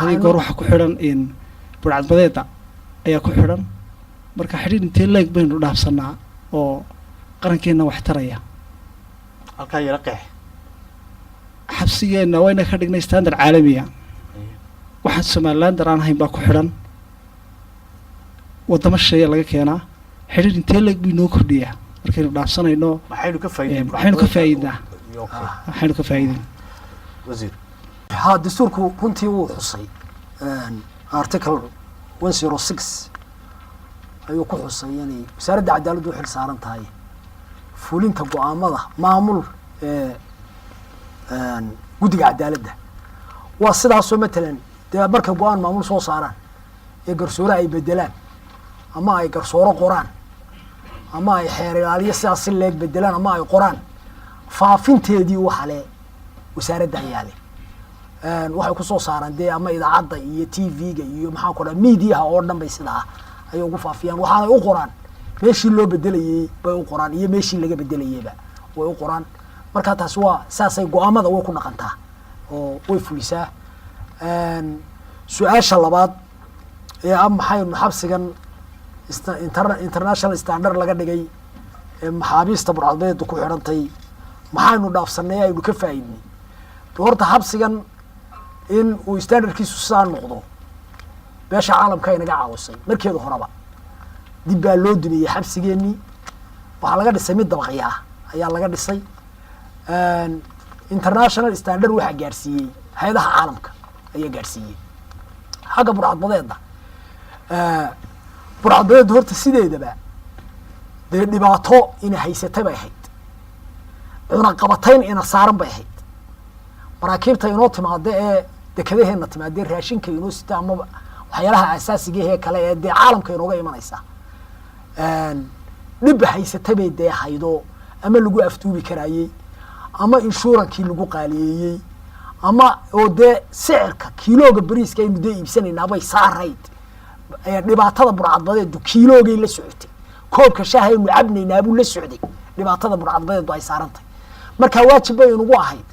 Hadii goor waxaa ku xidhan in burcadbadeeda ayaa ku xidhan. Marka xidhiir intee leeg baynu dhaafsanaa oo qarankeenna wax taraya? Halkaa yara qeex. Xabsigeenna wayna ka dhignay standard caalamiya. Waxaan Somalilander aan ahayn baa ku xidhan, waddamo shisheeya laga keenaa. Xidhiir intee leeg buu inoo kordhiyaa markaynu dhaafsanayno? Maxaynu ka faa'iidnay? Maxaynu ka faa'iidnaa? Maxaynu ka faa'iidin? Wasiir. Ha, dastuurku runtii wuu xusay, article 106 ayuu ku xusay inay wasaaradda cadaaladdu u xil saaran tahay fulinta go-aamada maamul ee guddiga cadaaladda. Waa sidaasoo matalan dee markay go-aan maamul soo saaraan ee garsoore ay bedelaan ama ay garsooro qoraan ama ay xeer ilaaliyo sidaas si leeg bedelaan ama ay qoraan, faafinteedii waxa le wasaaradda ayaa leh. Waxay kusoo saaraan dee ama idaacadda iyo TV-ga iyo maxaan ku dhaha mediaha oo dhan bay sidaa ayay ugu faafiyaan. Waxaanay u qoraan meeshii loo bedelayey bay u qoraan iyo meeshii laga bedelayeyba way u qoraan. Marka taasi waa saasay go-aamada way ku dhaqantaa oo way fulisaa. Su-aasha labaad ee ah maxaynu xabsigan international standard laga dhigay ee maxaabiista burcadbeedu ku xidhantay maxaynu dhaafsanay, aynu ka faa'iidnay? Horta xabsigan in uu standardkiisu sidaa noqdo beesha caalamka inaga caawisay. Markeedu horeba dib baa loo dumiyey xabsigeenii, waxaa laga dhisay mid dabaqya ah ayaa laga dhisay. International standard waxaa gaadhsiiyey hay-adaha caalamka ayaa gaadhsiiyey. Xagga burcadbadeeda, burcadbadeedda horta sideedaba dee dhibaato ina haysatay bay ahayd, cunaqabatayn ina saaran bay ahayd. Maraakiibta inoo timaada ee dekadaheena timaadee raashinka inoo sita ama waxyaalaha asaasiga ee kale ee dee caalamka inooga imanaysa dhibba haysatay bay dee haydo, ama lagu afduubi karaayey ama insurancekii lagu qaaliyeeyey ama oo dee sicirka kiilooga bariiska aynu dee iibsanaynaa bay saarayd. Dhibaatada burcadbadeedu kiiloogay la socotay, koobka shaaha aynu cabnaynaabuu la socday dhibaatada burcadbadeedu ay saarantay. Marka waajib bay inugu ahayd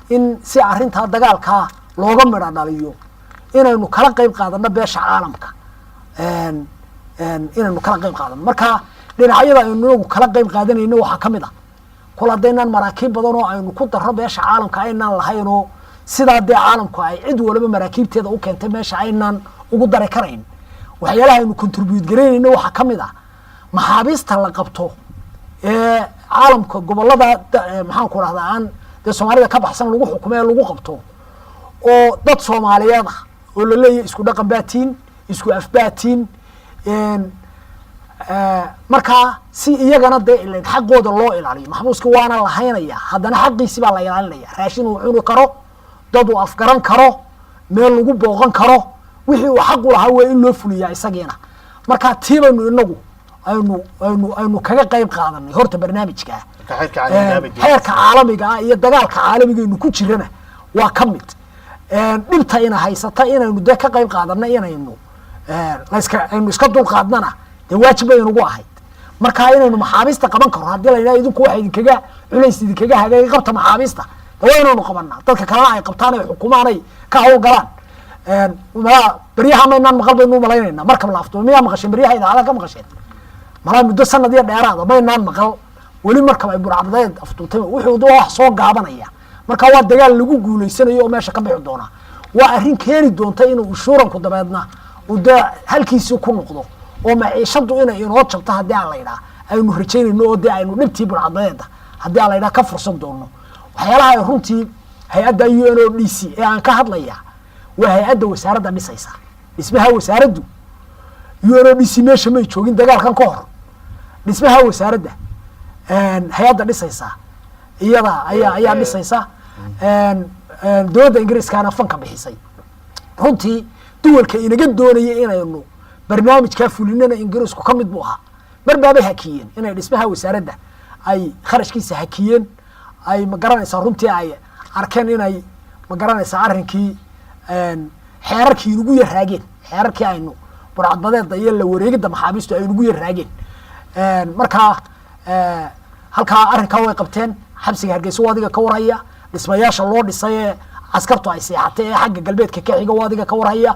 in si arrintaa dagaalkaa looga midho dhaliyo inaynu kala qayb qaadano beesha caalamka, inaynu kala qayb qaadano. Marka dhinacyada aynu inagu kala qayb qaadanayno waxaa kamid ah, kol haddaynaan maraakiib badan oo aynu ku darro beesha caalamka aynaan lahayn oo sidaa dee caalamku ay cid waliba maraakiibteeda u keentay meesha aynaan ugu dari karayn, waxyaalaha aynu contribute garaynayno waxaa kamid ah maxaabiista la qabto ee caalamka gobolada maxaan ku rahdaa aan dee Soomaalida ka baxsan lagu xukumo ee lagu qabto oo dad Soomaaliyeed ah oo la leeyahay isku dhaqan baatiin, isku af baatiin. Markaa si iyagana dee ilan xaqooda loo ilaaliyo, maxbuuska waana la haynaya, haddana xaqiisi baa la ilaalinaya, raashin uu cuni karo, dad uu afgaran karo, meel lagu booqan karo, wixii uu xaq u lahaa waa in loo fuliyaa isagiina. Marka tii baynu inagu aynu kaga qayb qaadanay horta barnaamijka. Marka xeerka caalamiga ah bay xeerka caalamiga ah iyo dagaalka caalamigaynu ku jirana waa ka mid dhibta ina haysata inaynu dee ka qayb qaadanay, inaynu layska aynu iska dulqaadnana dee waajib bay inugu ahayd. Marka inaynu maxaabiista qaban karo haddii la yidhaha idinku waxa idinkaga culays idinkaga hagaagay qabta maxaabiista, de waa inaynu qabanaa, dadka kalena ay qabtaan, ay xukumaan, ay ka hawlgalaan. Malaa beryaha maynaan maqal baynu umalaynayna markab la afduubay. Miyaa maqasheen beryaha? Idaacadaha ka maqasheen? Malaa muddo sanad iyo dheeraada maynaan maqal weli markab ay burcadbadeed afduubtay. Wuxuu wax soo gaabanaya. Marka waa dagaal lagu guulaysanayo oo meesha ka bixi doona. Waa arrin keeni doonta inuu insurancku dabeedna uu dee halkiisii ku noqdo oo maciishadu inay inoo jabto haddii aan la idhaha aynu rajaynayno oo dee aynu dhibtii burcadbadeeda haddii aan la idhaha ka fursan doono. Waxyaalaha ay runtii hay-adda UNODC ee aan ka hadlaya waa hay-adda wasaaradda dhisaysa dhismaha wasaaraddu. UNODC meesha may joogin dagaalkan ka hor. Dhismaha wasaaradda hay-adda dhisaysa iyada ayaa dhisaysa, dowladda Ingiriiskaana fanka bixisay. Runtii duwalka inaga doonaya inaynu barnaamijkaa fulinana Ingiriisku ka mid buu ahaa. Mar baabay hakiyeen inay dhismaha wasaaradda ay kharashkiisa hakiyeen, ay ma garanaysaa runtii ay arkeen inay ma garanaysaa arrinkii xeerarkii inugu yaraageen, xeerarkii aynu burcadbadeeda iyo la wareegidda maxaabiistu ay inugu yaraageen. Markaa halkaa arrinkaa way qabteen. Xabsiga Hargeysa waa adiga ka warhaya dhismayaasha loo dhisay ee Askartu ay seexatay ee xagga galbeedka ka xiga oo adiga ka warhaya.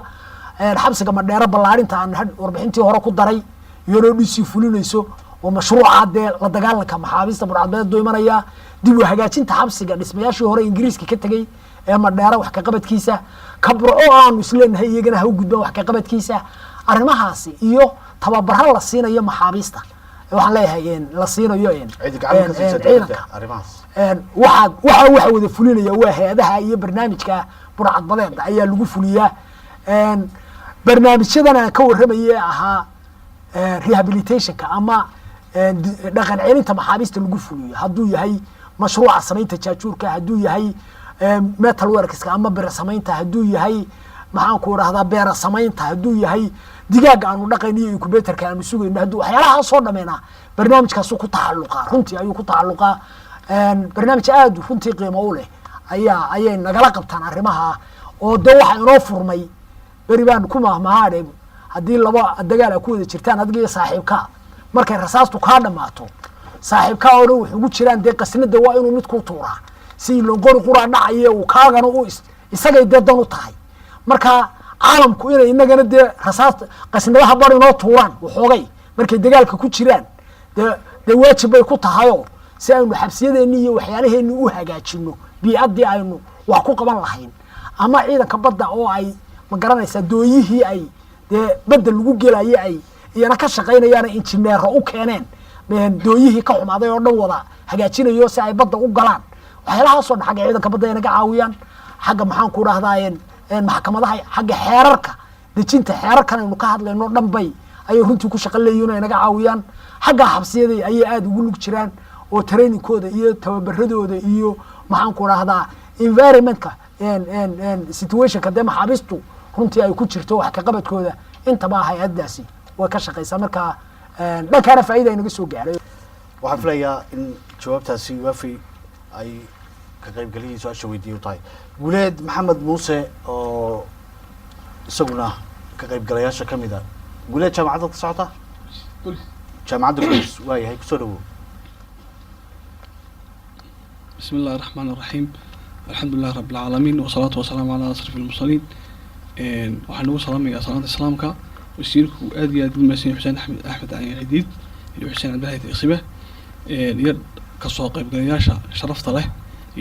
Xabsiga Madheero ballaarinta aan warbixintii hore ku daray iyadoo dhisii fulinayso oo mashruuca dee la dagaalanka maxaabiista burcadbadeedu imanaya, dib u hagaajinta xabsiga dhismayaashii hore Ingiriiska ka tegey ee Madheero wax ka qabadkiisa, Kaburco aanu isleenahay iyagana ha u gudbaan wax ka qabadkiisa. Arrimahaasi iyo tababaro la siinayo maxaabiista, waxaan leeyahay la siinayo cidi gacan ka siisa ciidanka dowladda arrimahaas. Waxaa waxa wada fulinaya waa hay-adaha iyo barnaamijka burcadbadeeda ayaa lagu fuliyaa. Barnaamijyadan aan ka warramayay ee ahaa rehabilitationka ama dhaqan celinta maxaabiista lagu fuliyo, hadduu yahay mashruuca samaynta jaajuurka, hadduu yahay metal workska ama bira samaynta, hadduu yahay, maxaan ku idhahdaa, beera samaynta, hadduu yahay digaaga aanu dhaqayno iyo incubatorka aanu sugayno, hadduu waxyaalahaasoo dhameena barnaamijkaasuu ku tacalluqaa, runtii ayuu ku tacalluqaa. Barnaamij aad runtii qiimo u leh ayay nagala qabtaan arrimaha oo de waxa inoo furmay beri baan ku mahmahaadhe, haddii laba dagaal a ku wada jirtaan adiga iyo saaxiibkaa, markay rasaastu kaa dhammaato, saaxiibkaa oo dhan wax ugu jiraan dee qasnada waa inuu mid ku tuuraa si lonqori quraa dhacaya uu kaagana u isagay dee dan u tahay. Marka caalamku inay inagana dee rasaasta qasnadaha bar inoo tuuraan waxoogay markay dagaalka ku jiraan dee waajib bay ku tahayoo, si aynu xabsiyadeenni iyo waxyaalaheeni u hagaajino, biicaddii aynu wax ku qaban lahayn, ama ciidanka badda oo ay ma garanaysaa dooyihii ay dee badda lagu gelaye ay iyana ka shaqaynayaan, injineero u keeneen, dooyihii ka xumaaday oo dhan wada hagaajinayo si ay badda u galaan. Waxyaalahaasoo dhan xagga ciidanka badda ay naga caawiyaan, xagga, maxaan ku dhahdaa, maxkamadaha, xagga xeerarka dejinta, xeerarkan aynu ka hadlayno dhan bay ayay runtii ku shaqo leeyihin ay naga caawiyaan. Xagga xabsiyada ayay aada ugu lug jiraan oo trainingkooda iyo tababaradooda iyo, maxaan ku dhahdaa, environmentka, situationka dee maxaabiistu runtii ay ku jirto wax ka qabadkooda intaba hay-addaasi way ka shaqaysaa. Marka dhankaana faa'iida ay naga soo gaaray. Waxaan filayaa in jawaabtaasi waafi ay ka qaybgelihii su-aasha weydiiyey u tahay. Guuleed Maxamed Muuse oo isaguna ka qaybgalayaasha ka mid a. Guuleed, jaamacadda ka socota, jaamacadda Golis, waayahay, kusoo dhawow. بسم الله الرحمن الرحيم، الحمد لله رب العالمين، والصلاة والسلام على أشرف المرسلين. Waxaan ugu salaamayaa salaanta islaamka wasiirku aad iyo aad ugu mahadsan yahay, Xuseen Axmed Cali Cidiid iyo Xuseen Cabdilaahi Iqsibe iyo kasoo qaybgalayaasha sharafta leh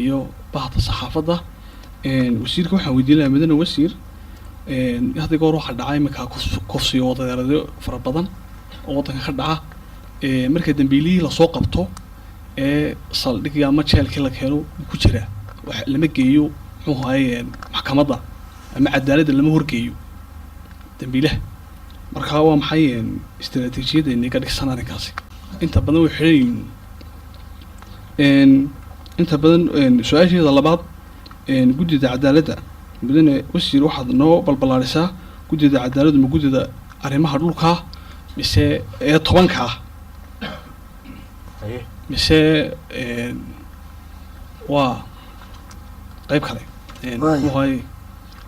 iyo bahda saxaafadda. Wasiirka waxaan weydiin lahaa, mudane wasiir, hadda goor waxaa dhacay iminka kufsiyo wadadeeradyo fara badan oo waddanka ka dhaca. Marka dambiilihii lasoo qabto ee saldhigii ama jeelkii la keeno wuu ku jiraa, wax lama geeyo, muxuu ahaye, maxkamadda ama cadaaladda lama horgeeyo dambiilaha. Marka waa maxay istaraatiijiyadda inaga dhigsan arrinkaasi? Inta badan way xidhan yihiin inta badan. Su-aasheeda labaad, guddida cadaaladda, mudane wasiir, waxaad noo balballaarisaa guddida cadaaladdu ma guddida arrimaha dhulka mise ee 10-ka ah Haye. mise waa qayb kale? Waaya. Muxuu ahaye,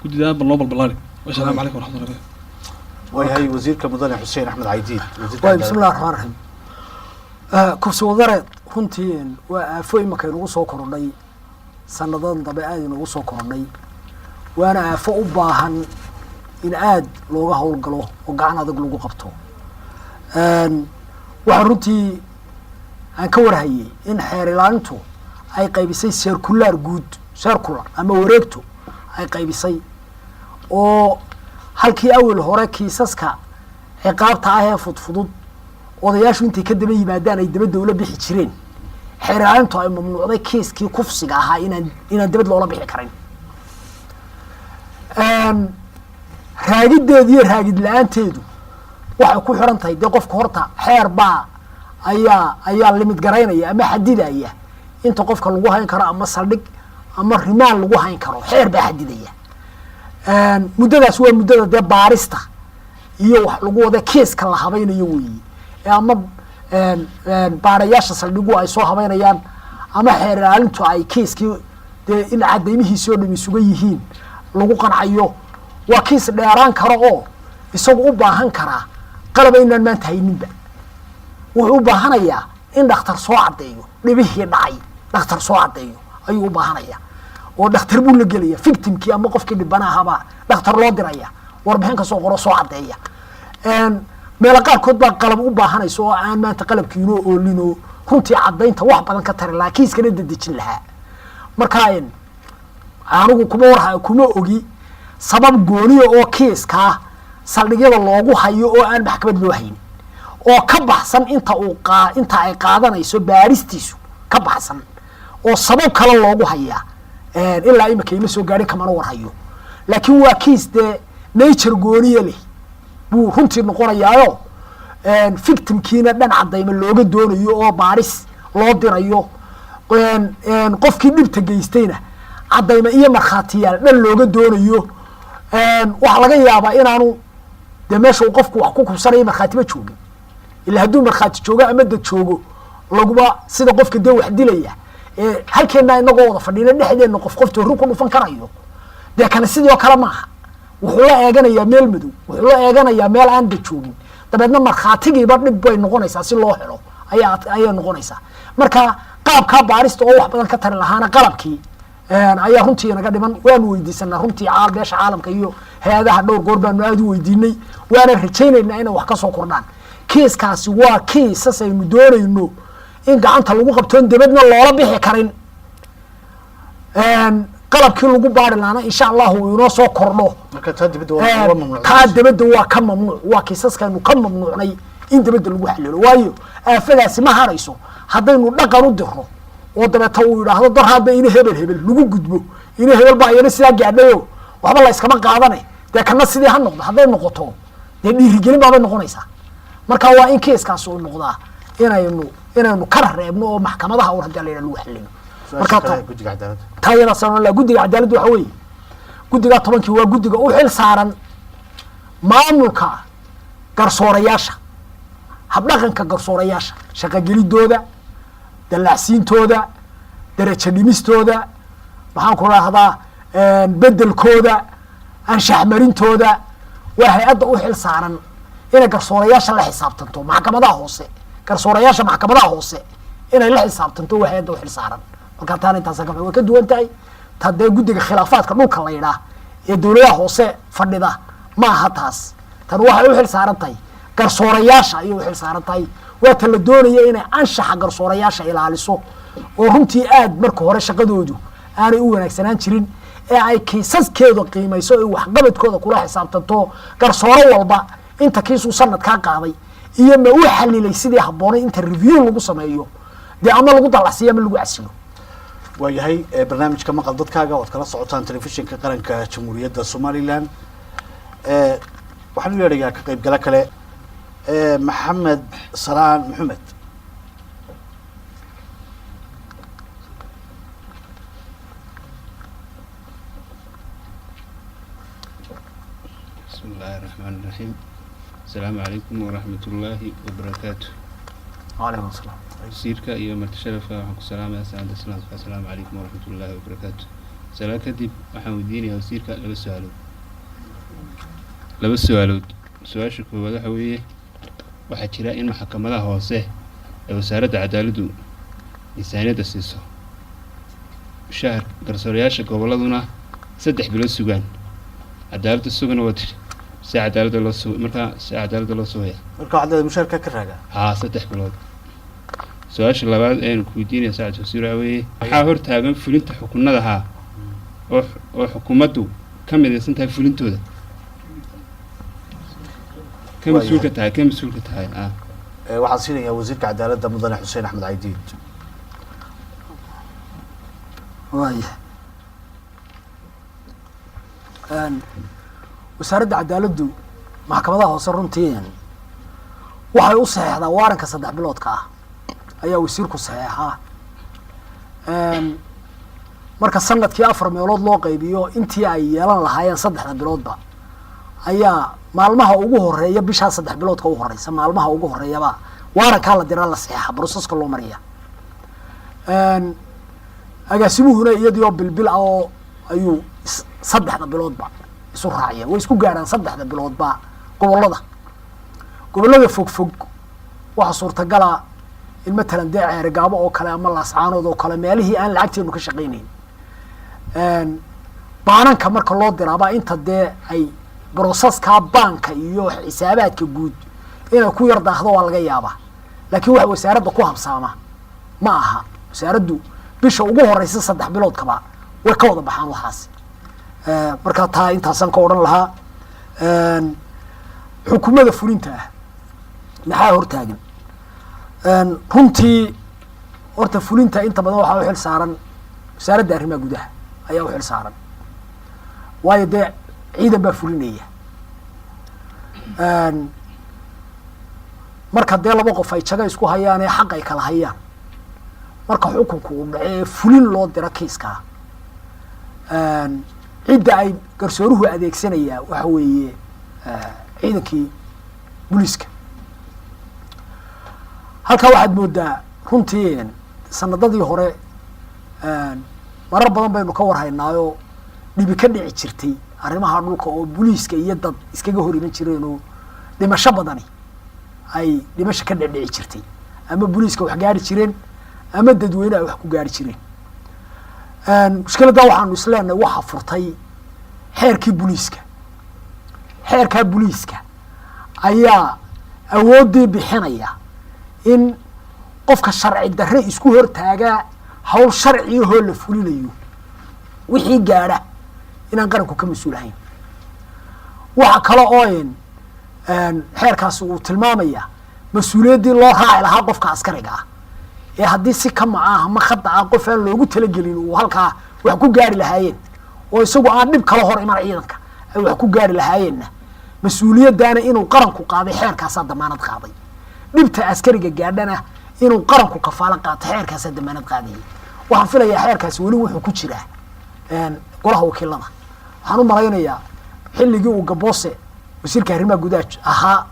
guddida bal noo balballaari. Wasalaamu calaykum waraxmatullahi. Waayahay, wasiirka mudane Xuseen Axmed Caydiid, wasiirka waay, bismi cadaaladda. Illahi raxmaan raxiim. Kufsi wadareed runtii waa aafo imaka inugu soo korodhay sanadadan dambe, aada inoogu soo korodhay, waana aafo u baahan in aada looga howlgalo oo gacan adag lagu qabto. Waxaa runtii aan ka warhayay in xeer ilaalintu ay qaybisay circular guud, circular ama wareegto ay qaybisay, oo halkii awel hore kiisaska ciqaabta ah ee fudfudud odayaashu intay ka daba yimaadaan ay dabadda ula bixi jireen, xeer ilaalintu ay mamnuucday kiiskii kufsiga ahaa inaan dabad loola bixi karin. Raagiddeedu iyo raagid la-aanteedu waxay ku xiran tahay dee qofka horta xeer baa ayaa limit garaynaya ama xadidaya inta qofka lagu hayn karo ama saldhig ama rimaan lagu hayn karo, xeer baa xadidaya. Muddadaas waa muddada dee baarista iyo wax lagu wada kiiska la habaynayo weeye, ee ama baarayaasha saldhigu ay soo habaynayaan ama xeer ilaalintu ay kiiskii dee in cadaymihiisii oo dhami sugan yihiin lagu qancayo. Waa kiis dheeraan karo oo isagu u baahan karaa qalab aynaan maanta hayninba. Wuxuu u baahanayaa in dhakhtar soo caddeeyo dhibihii dhacay, dhakhtar soo caddeeyo ayuu u baahanayaa. Oo dhakhtar buu la gelaya victimkii ama qofkii dhibana ahaabaa dhakhtar loo diraya, warbixin kasoo qoro, soo caddeeya. Meelo qaarkood baa qalab u baahanayso oo aan maanta qalabkii inoo oolin oo runtii caddaynta wax badan ka tari lahaa, kiiskana dedejin lahaa. Marka anigu kuma warhayo, kuma ogi sabab gooniya oo kiiskaa saldhigyada loogu hayo oo aan maxkamad loo hayn oo ka baxsan inta uu qaa inta ay qaadanayso baaristiisu ka baxsan oo sabab kale loogu hayaa. Ilaa imika ima soo gaadhin, kamana warhayo, laakiin waa kiis dee nature gooniya leh buu runtii noqonayaayo, victimkiina dhan cadayma looga doonayo oo baaris loo dirayo, qofkii dhibta geystayna cadayma iyo markhaatiyaal dhan looga doonayo. Waxaa laga yaabaa inaanu dee meesha uu qofku wax ku kubsanayo markhaati ma joogin, ilaa hadduu markhaati joogo ama dad joogo laguma sida qofka dee wax dilaya ee halkeennaa inagoo wada fadhiina dhexdeenna qof qof toorri ku dhufan karayo, dee kana sidii oo kale maaha. Wuxuu la eeganayaa meel madow, wuxuu la eeganayaa meel aan dad joogin, dabeedna markhaatigiiba dhib bay noqonaysaa si loo helo ayaa ayay noqonaysaa. Marka qaabkaa baarista oo wax badan ka tari lahaana qalabkii ayaa runtii inaga dhiman. Waanu weydiisanaa runtii beesha caalamka iyo hay-adaha, dhowr goor baanu aada u weydiinay, waana rajaynaynaa inay wax kasoo kordhaan. Kiiskaasi waa kiisas aynu doonayno in gacanta lagu qabtoon dibadna loola bixi karin, qalabkii lagu baari lahaana insha Allahu uu inoo soo kordho. Marka taa dibadda waa mamnuuc? Taa dibadda waa ka mamnuuc, waa kiisaskaynu ka mamnuucnay in dibadda lagu xalilo, waayo aafadaasi ma harayso haddaynu dhaqan u diro oo dabeeta uu yidhaahdo dar hadda ina hebel hebel lagu gudbo, ina hebel baa iyana sidaa gaadhayo, waxba la iskama qaadane, dee kana sidii ha noqdo hadday noqoto, dee dhiirigelin baabay noqonaysaa. Marka waa in kiiskaasi uu noqdaa inaynu ka reebno oo maxkamadaha un haddii la yidhaha lagu xalilo. Marka marka guddiga cadaaladda. Taa iyadaasaan oran lahaa. Guddiga cadaaladda waxa weeye guddiga 10-kii, waa guddiga u xil saaran maamulka garsoorayaasha, habdhaqanka garsoorayaasha, shaqogelidooda, dallacsiintooda, darajo dhimistooda, maxaan ku rahdaa, bedelkooda, anshax marintooda. Waa hay-adda u xil saaran inay garsoorayaasha la xisaabtanto maxkamadaha hoose, garsoorayaasha maxkamadaha hoose inay la xisaabtanto waa hay-adda u xil saaran. Marka taana intaasa ka way ka duwan tahay ta dee guddiga khilaafaadka dhulka la yidhaah ee dowladaha hoose fadhida. Ma aha taas, tan waxay u xil saaran tahay garsoorayaasha ayay u xil saaran tahay. Waa ta la doonaya inay anshaxa garsoorayaasha ilaaliso oo runtii aad marka hore shaqadoodu aanay u wanaagsanaan jirin ee ay kiisaskeeda qiimayso, ay waxqabadkooda kula xisaabtanto garsooro walba inta kiisuu sanadkaa qaaday iyo ma u xalilay sidii habboonay, inta review lagu sameeyo dee ama lagu dallacsiiyo ama lagu casilo. Waayahay, barnaamijka Maqal Dadkaaga ood kala socotaan Telefishinka Qaranka Jamhuuriyadda Somaliland. Waxaan u yeedhayaa ka qaybgalo kale, Maxamed Salaan Maxamed. بسم الله الرحمن الرحيم، السلام عليكم ورحمة الله وبركاته. Calaykum salaam. Wasiirka iyo marti sharafka waxaan ku salaamayaa salaanta islaamka, assalaamu calaykum waraxmat ullaahi wabarakaatu. Salaa kadib, waxaan weydiinayaa wasiirka laba su-aalood. Su-aasha koowaad waxa weeye, waxaa jira in maxkamadaha hoose ee wasaaradda cadaaladdu miisaaniyadda siiso mushahar, garsoorayaasha gobolladuna 3 bilood sugaan. Cadaaladda sugana waa tiri, si cadaaladda loo sugo, markaa si cadaaladda loo sugaya? Marka waxaad leedahay mushaharka ka raaga. Haa, 3 bilood. Su-aasha labaad eenu ku weydiinaya saacad wasiir waxaa weeye, maxaa hortaagan fulinta xukunada haa oo xukuumaddu ka midaysan tahay fulintooda, ka mas-uulka tahay ah? Waxaan siinayaa wasiirka cadaaladda, mudane Xuseen Axmed Caydiid. Waaya, wasaaradda cadaaladdu maxkamadaha hoose runtii waxay u saxeexdaa waaranka 3 biloodka ah ayaa wasiirku saxeexaa. Marka sanadkii afar meelood loo qaybiyo intii ay yeelan lahaayeen saddexda biloodba ayaa maalmaha ugu horeeya bishaa 3 biloodka u horeysa, maalmaha ugu horeeyaba waarankaa la diraa, la saxeexa, processka loo mariya. Agaasimuhuna iyadii oo bilbil ah oo ayuu saddexda biloodba isu raaciya. Way isku gaadhaan saddexda biloodba. Gobollada fog fog waxaa suurtagala in matalan dee Ceerigaabo oo kale ama Laascaanood oo kale, meelihii aan lacagteenu ka shaqaynayn. Baananka marka loo diraabaa inta dee ay broseskaa baanka iyo xisaabaadka guud inay ku yar daahdo waa laga yaabaa, laakiin waxa wasaaradda ku habsaama ma aha. Wasaaraddu bisha ugu horeysa 3 biloodkaba way ka wada baxaan waxaas. Marka taa intaasaan ka odhan lahaa. Xukuumadda fulinta ah maxaa hortaagan? Runtii horta fulinta inta badan waxaa u xil saaran wasaaradda arrimaha gudaha ayaa u xil saaran, waayo dee ciidan baa fulinaya. Marka dee laba qof ay jago isku hayaan ee xaq ay kala hayaan, marka xukunku uu dhaco ee fulin loo diro kiiskaa, cidda ay garsooruhu adeegsanayaa waxa weeye ciidankii booliiska. Halkaa waxaad moodaa runtii sanadadii hore marar badan baynu ka warhaynaayo dhibi ka dhici jirtay arrimaha dhulka oo booliiska iyo dad iskaga hor iman jireen oo dhimasho badani ay dhimasho ka dhecdhici jirtay, ama booliiska wax gaari jireen ama dadweyne ay wax ku gaari jireen. Mushkiladda waxaanu isleenahay waxa furtay xeerkii booliiska. Xeerkaa booliiska ayaa awooddii bixinaya in qofka sharci darre isku hortaagaa hawl sharciyahoo la fulinayo wixii gaadha inaan qaranku ka mas-uulahayn. Waxa kale oo xeerkaasi uu tilmaamaya mas-uuliyaddii loo raaci lahaa qofka askariga ah ee haddii si kama ah ama khada ah qof aan loogu talagelin uu halkaa wax ku gaari lahaayeen oo isagu aan dhib kala hor iman ciidanka ay wax ku gaari lahaayeenna, mas-uuliyaddaana inuu qaranku qaaday xeerkaasaa damaanad qaaday. Dhibta askariga gaadhana inuu qaranku kafaalo qaato xeerkaasaa damaanad qaadayay. Waxaan filayaa xeerkaasi weli wuxuu ku jiraa golaha wakiilada. Waxaan u malaynayaa xilligii uu Gaboose wasiirka arrimaha gudaha ahaa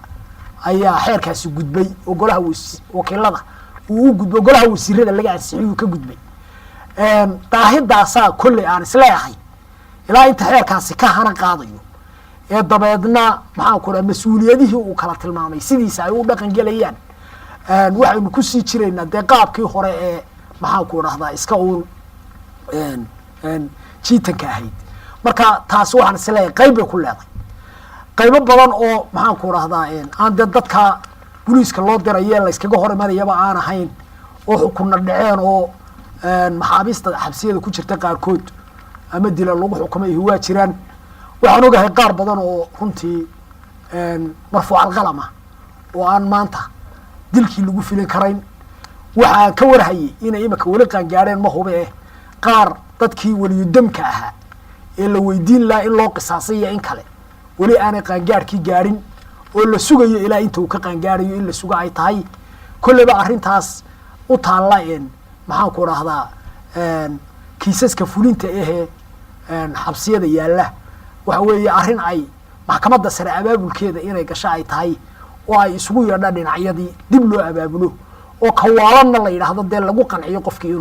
ayaa xeerkaasi gudbay oo golaha wakiilada uu u gudbay, golaha wasiirada laga ansixiyey uu ka gudbay. Daahidaasaa kolley aan isleeyahay ilaa inta xeerkaasi ka hana qaadayo ee dabeedna maxaan ku dhaha mas-uuliyadihii uu kala tilmaamay sidiisa ay u dhaqan gelayaan, waxaynu kusii jiraynaa dee qaabkii hore ee maxaan ku dhahdaa iska uun jiitanka ahayd. Marka taasi waxaan isleeyahay qayb bay ku leedahay, qaybo badan oo maxaan ku dhahdaa aan dee dadka booliiska loo diraye la iskaga hor imanayaba aan ahayn oo xukunna dhaceen oo maxaabiista xabsiyada ku jirta qaarkood ama dila lagu xukumay waa jiraan. Waxaan ogahay qaar badan oo runtii marfuucal qalama oo aan maanta dilkii lagu filin karayn. Waxaan ka warhayay inay imika weli qaangaadheen ma hube eh, qaar dadkii weliyudamka ahaa ee la weydiin lahaa in loo qisaasay iyo in kale weli aanay qaangaadhkii gaadhin oo la sugayo ilaa inta uu ka qaangaadhayo in la sugo ay tahay. Kolleyba arrintaas u taalla maxaan ku dhahdaa kiisaska fulinta ahee xabsiyada yaalla waxa weeye arrin ay maxkamadda sare abaabulkeeda inay gasho ay tahay oo ay isugu yeedhaan dhinacyadii dib loo abaabulo oo kawaalanna la yidhaahdo dee lagu qanciyo qofkii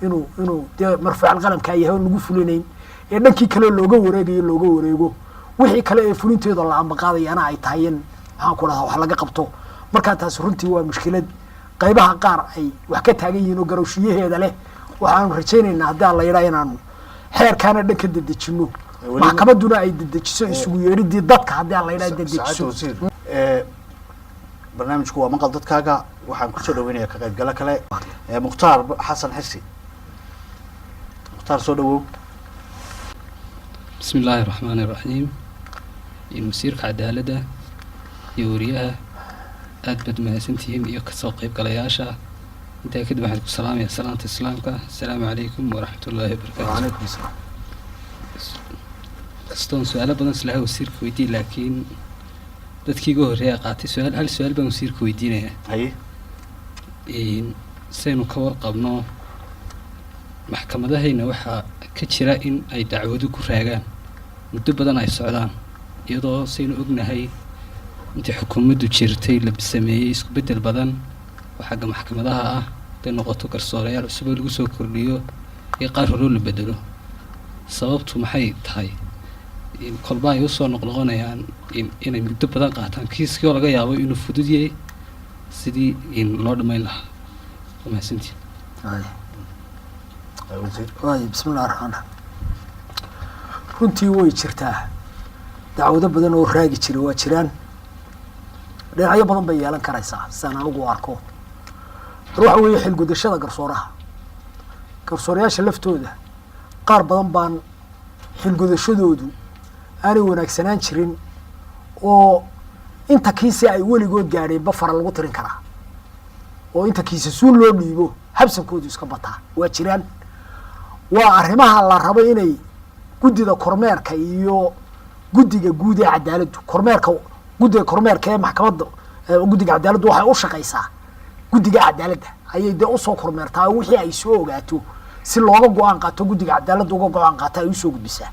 inuu dee marfuucal qalamkaa yahay oon lagu fulinayn ee dhankii kale looga wareegayo looga wareego, wixii kale ee fulinteeda la ambaqaadayana ay tahay in maxaan ku dhahdaa wax laga qabto. Markaa taasi runtii waa mushkilad qaybaha qaar ay wax ka taagan yihiin oo garowshiyaheeda leh. Waxaanu rajaynaynaa haddii aan la yidhaha inaanu xeerkaana dhan ka dedejino, maxkamadduna ay dedejiso isugu yeedhidii dadka haddii aan la yidhaha Saacadda dedejiso. Wasiir, barnaamijku waa maqal dadkaaga. Waxaan kusoo dhaweynayaa ka qaybgalo kale, Mukhtaar Xasan Xisi. Mukhtaar, soo dhawow. بسم الله الرحمن الرحيم. Wasiirka cadaaladda iyo wariyaha aad baad mahadsantihiin iyo kasoo qaybgalayaasha. Intaa kadib waxaan ku salaamayaa salaanta islaamka: asalaamu calaykum waraxmatullaahi wabarakaatu. Wacalaykum asalaam. Kastoon su-aalo badan islaha wasiirka weydiiye, laakiin dadkii iga horreeya qaatay su-aal. Hal su-aal baan wasiirka weydiinayaa. Haye. Saynu ka warqabno, maxkamadahayna waxaa ka jira in ay dacwado ku raagaan muddo badan ay socdaan, iyadoo saynu ognahay intii xukuumaddu jirtay la sameeyey isku beddel badan oo xagga maxkamadaha ah, haday noqoto garsoorayaal cusub oo lagu soo kordhiyo iyo qaar horoo la bedelo. Sababtu maxay tahay in kolba ay usoo noqnoqonayaan inay muddo badan qaataan kiiskii oo laga yaabo inuu fudud yahay sidii in loo dhammayn lahaa? Waa mahadsantihin. Waay. Wasiir. Waay, bismi illahi raxmaan raxiim. Runtii way jirtaa, dacwado badan oo raagi jira waa jiraan. Dhinacyo badan bay yeelan karaysaa sidaan anigu u arko. Mar waxa weeye xilgudashada garsooraha, garsoorayaasha laftooda qaar badan baan xilgudashadoodu aanay wanaagsanaan jirin, oo inta kiisi ay weligood gaadheenba fara lagu tirin karaa, oo inta kiisa suun loo dhiibo habsankoodu iska bataa waa jiraan. Waa arrimaha la rabo inay guddida kormeerka iyo guddiga guud ee cadaaladdu kormeerka, guddiga kormeerka ee maxkamadda, guddiga cadaaladdu waxay u shaqaysaa guddiga cadaaladda ayay dee usoo kormeertaa, oo wixii ay soo ogaato si looga go-aan qaato guddiga cadaaladda uga go-aan qaata ay usoo gudbisaa.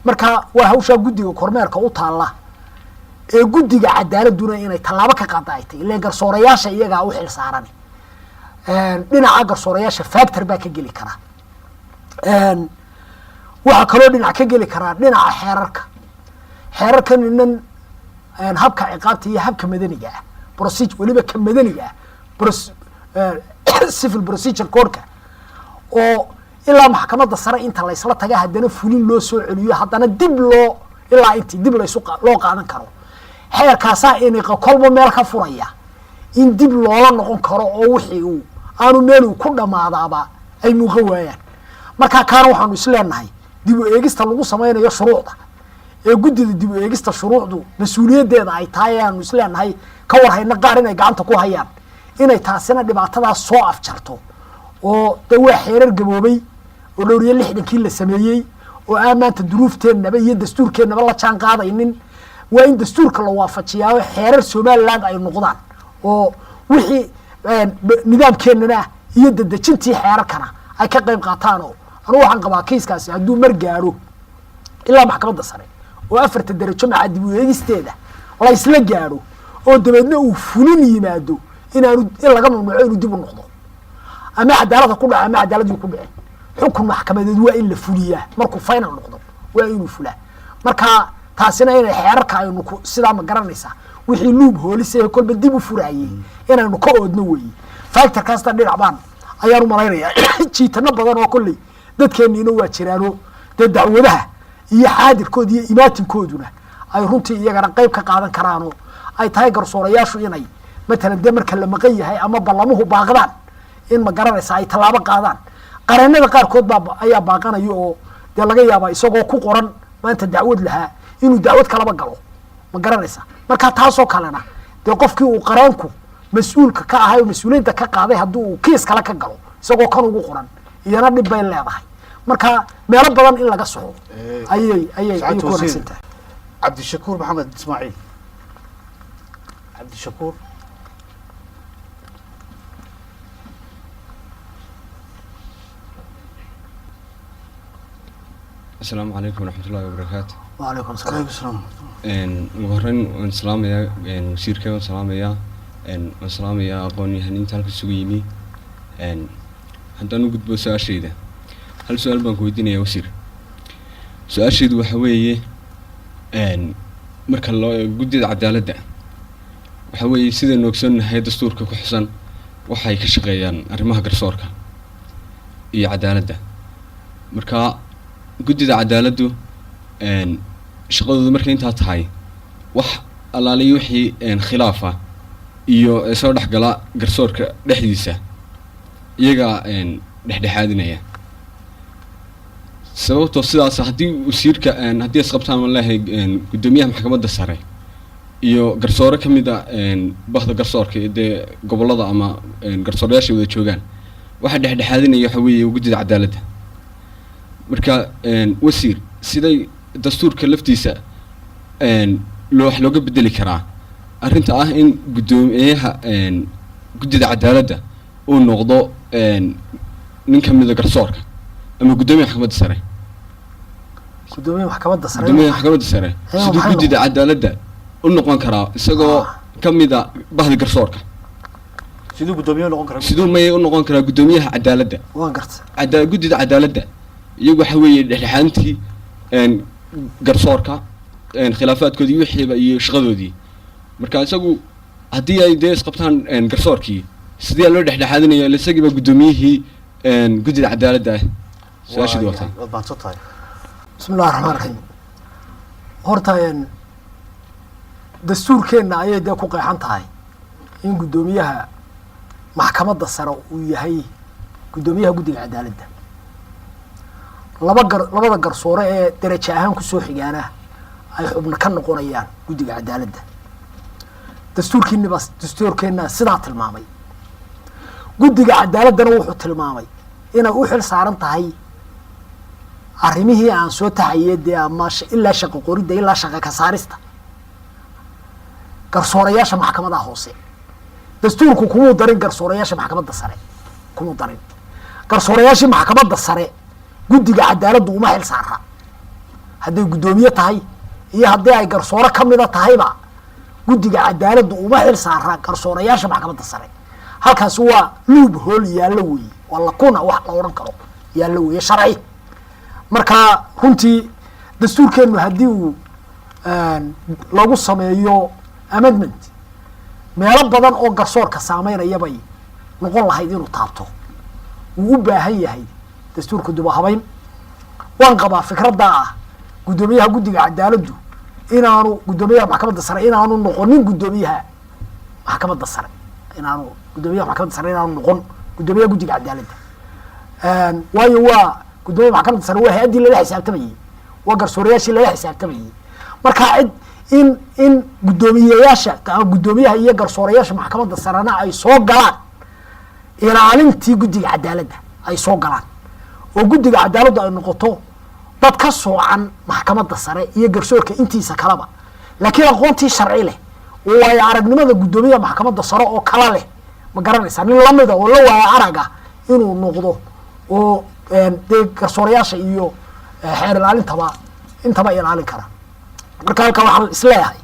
Marka waa hawshaa guddiga kormeerka u taalla ee guddiga cadaaladduna inay tallaabo ka qaada ay tahay, ileen garsoorayaasha iyagaa u xil saaran. Dhinaca garsoorayaasha factor baa ka geli karaa. Waxaa kaloo dhinac ka geli karaa dhinaca xeerarka. Xeerarkan inan habka ciqaabta iyo habka madaniga ah, weliba ka madaniga ah, civil procedure code-ka, oo ilaa maxkamadda sare inta laysla taga haddana fulin loo soo celiyo, haddana dib loo ilaa intii dib laysu loo qaadan karo. Xeerkaasaa iniqa kolba meel ka furaya in dib loola noqon karo, oo wixii uu aanu meel uu ku dhammaadaaba ay muuqan waayaan. Marka kaana waxaanu isleenahay dib u eegista lagu samaynayo shuruucda ee guddida dib u eegista shuruucdu mas-uuliyaddeeda ay tahay, aanu isleenahay ka warhayna qaar inay gacanta ku hayaan, inay taasina dhibaatadaas soo afjarto. Oo de waa xeerar gaboobay oo dhowr iyo lixdankii la sameeyey, oo aan maanta duruufteennaba iyo dastuurkeennaba la jaan qaadaynin. Waa in dastuurka la waafajiyaa, xeerar Somaliland ay noqdaan, oo wixii nidaamkeennana iyo dedejintii xeerarkana ay ka qayb qaataan. Oo anugu waxaan qabaa kiiskaasi hadduu mar gaadho ilaa maxkamadda sare oo afarta darajo maca dib u eegisteeda la isla gaadho, oo dabeedna uu fulin yimaado, inaanu in laga mamnuuco inuu dib u noqdo, ama cadaalada ku dhaco ama cadaaladii ku dhicin. Xukun maxkamadeed waa in la fuliyaa, markuu final noqdo waa inuu fulaa. Marka taasina inay xeerarka aynu ku sidaa, ma garanaysaa, wixii loopholes ee kolba dib u furaayey inaynu ka oodno weeye. Factor kaasta dhinac baan ayaan u malaynayaa. Jiitano badan oo kolley dadkeeniina waa jiraano, dee dacwadaha iyo xaadirkooda iyo imaatinkooduna ay runtii iyagana qayb ka qaadan karaanoo ay tahay garsoorayaashu inay matalan dee marka la maqan yahay ama ballamuhu baaqdaan in, ma garanaysa, ay tallaabo qaadaan. Qareenada qaarkood baa ayaa baaqanaya, oo dee laga yaabaa isagoo ku qoran maanta dacwad lahaa inuu dacwad kalaba galo, ma garanaysa. Marka taasoo kalena dee qofkii uu qareenku mas-uulka ka ahay oo mas-uuliyadda ka qaaday haddii uu kiis kale ka galo isagoo kan ugu qoran, iyana dhib bay leedahay. Marka meelo badan in laga soxo ayay ku wanaagsan tahay. Cabdishakuur Maxamed Ismaaciil, Cabdishakuur. Asalaamu calaykum waraxmatullahi wabarakaatu. Wacalaykum salaam. Calaykum salaam. Ugu horreyn waan salaamayaa wasiirka, waan salaamayaa, waan salaamayaa aqoon-yahaniinta halka isugu yimi. Haddaan u gudbo su-aashayda, hal su-aal baan ku weydiinayaa, wasiir. Su-aashaydu waxa weeye, marka loo eego guddida cadaaladda, waxa weeye sidaynu ogsoonnahay dastuurka ku xusan waxay ka shaqeeyaan arrimaha garsoorka iyo cadaaladda. Marka guddida cadaaladdu shaqadoodu markay intaa tahay, wax allaaliyo wixii khilaafa iyo soo dhexgala garsoorka dhexdiisa iyagaa dhexdhexaadinaya. Sababtoo sidaas, haddii wasiirka haddii isqabtaan, waan leeyahay, guddoomiyaha maxkamadda sare iyo garsoore ka mid a bahda garsoorka iyo dee gobollada ama garsoorayaasha wada joogaan, waxa dhexdhexaadinaya waxa weeye guddida cadaaladda. Marka wasiir, siday dastuurka laftiisa loo wax looga bedeli karaa arrinta ah in guddoomiyaha guddida cadaaladda uu noqdo nin ka mida garsoorka ama guddoomiyaha maxkamadda sare? Guddoomiyaha maxkamadda sare? Guddoomiyaha maxkamadda sare siduu maxay guddida cadaaladda u noqon karaa isagoo ka mida bahda garsoorka? Siduu guddoomiye noqon karaa? Siduu may u noqon karaa guddoomiyaha cadaaladda? Waan garta. Guddida cadaaladda iyagu waxa weeye dhexdhexaantii garsoorka, khilaafaadkoodii wixiiba iyo shaqadoodii. Marka isagu haddii ay dee isqabtaan garsoorkii, sidee loo dhexdhexaadinaya? Ila isagii baa guddoomiyihii guddida cadaaladda ah. Su-aashiidu waa taa. Waad mahadsan tahay. Bismi illahi raxmaan raxiim. Horta dastuurkeenna ayay dee ku qeexan tahay in guddoomiyaha maxkamadda sare uu yahay guddoomiyaha guddiga cadaaladda. Labada garsoore ee darajo ahaan kusoo xigaana ay xubno ka noqonayaan guddiga cadaaladda. Dastuurkiinibaa, dastuurkeenna sidaa tilmaamay. Guddiga cadaaladdana wuxuu tilmaamay inay u xil saaran tahay arrimihii aan soo taxayay dee, ama ilaa shaqo qoridda ilaa shaqo ka saarista garsoorayaasha maxkamadaha hoose. Dastuurku kumuu darin garsoorayaasha maxkamadda sare, kumuu darin garsoorayaashii maxkamadda sare. Guddiga cadaaladdu uma xil saara hadday guddoomiye tahay iyo haddii ay garsoore kamida tahayba. Guddiga cadaaladdu uma xil saara garsoorayaasha maxkamadda sare. Halkaasi waa loophole yaallo weeye, waa lakuna wax la odhan karo yaallo weeye sharci. Marka runtii dastuurkeenu haddii uu lagu sameeyo amendment, meelo badan oo garsoorka saameynaya bay noqon lahayd inuu taabto. Wuu u baahan yahay dastuurka dib u habayn. Waan qabaa fikraddaa ah guddoomiyaha guddiga cadaaladdu inaanu guddoomiyaha maxkamadda sare inaanu noqonin, guddoomiyaha maxkamadda sare inaanu, guddoomiyaha maxkamadda sare inaanu noqon guddoomiyaha guddiga cadaaladda. Waayo, waa guddoomiyaha maxkamadda sare, waa hay-addii lala xisaabtamayey, waa garsoorayaashii lala xisaabtamayey. Marka cid in guddoomiyeyaasha ama guddoomiyaha iyo garsoorayaasha maxkamadda sarena ay soo galaan ilaalintii guddiga cadaaladda, ay soo galaan oo guddiga cadaaladdu ay noqoto dad ka soocan maxkamadda sare iyo garsoorka intiisa kaleba, laakiin aqoontii sharci leh oo waayo aragnimada guddoomiyaha maxkamadda sare oo kala leh, ma garanaysaa, nin lamida oo la waayo araga inuu noqdo oo dee garsoorayaasha iyo xeer ilaalintaba intaba ilaalin kara. Marka halka waxaan isleeyahay,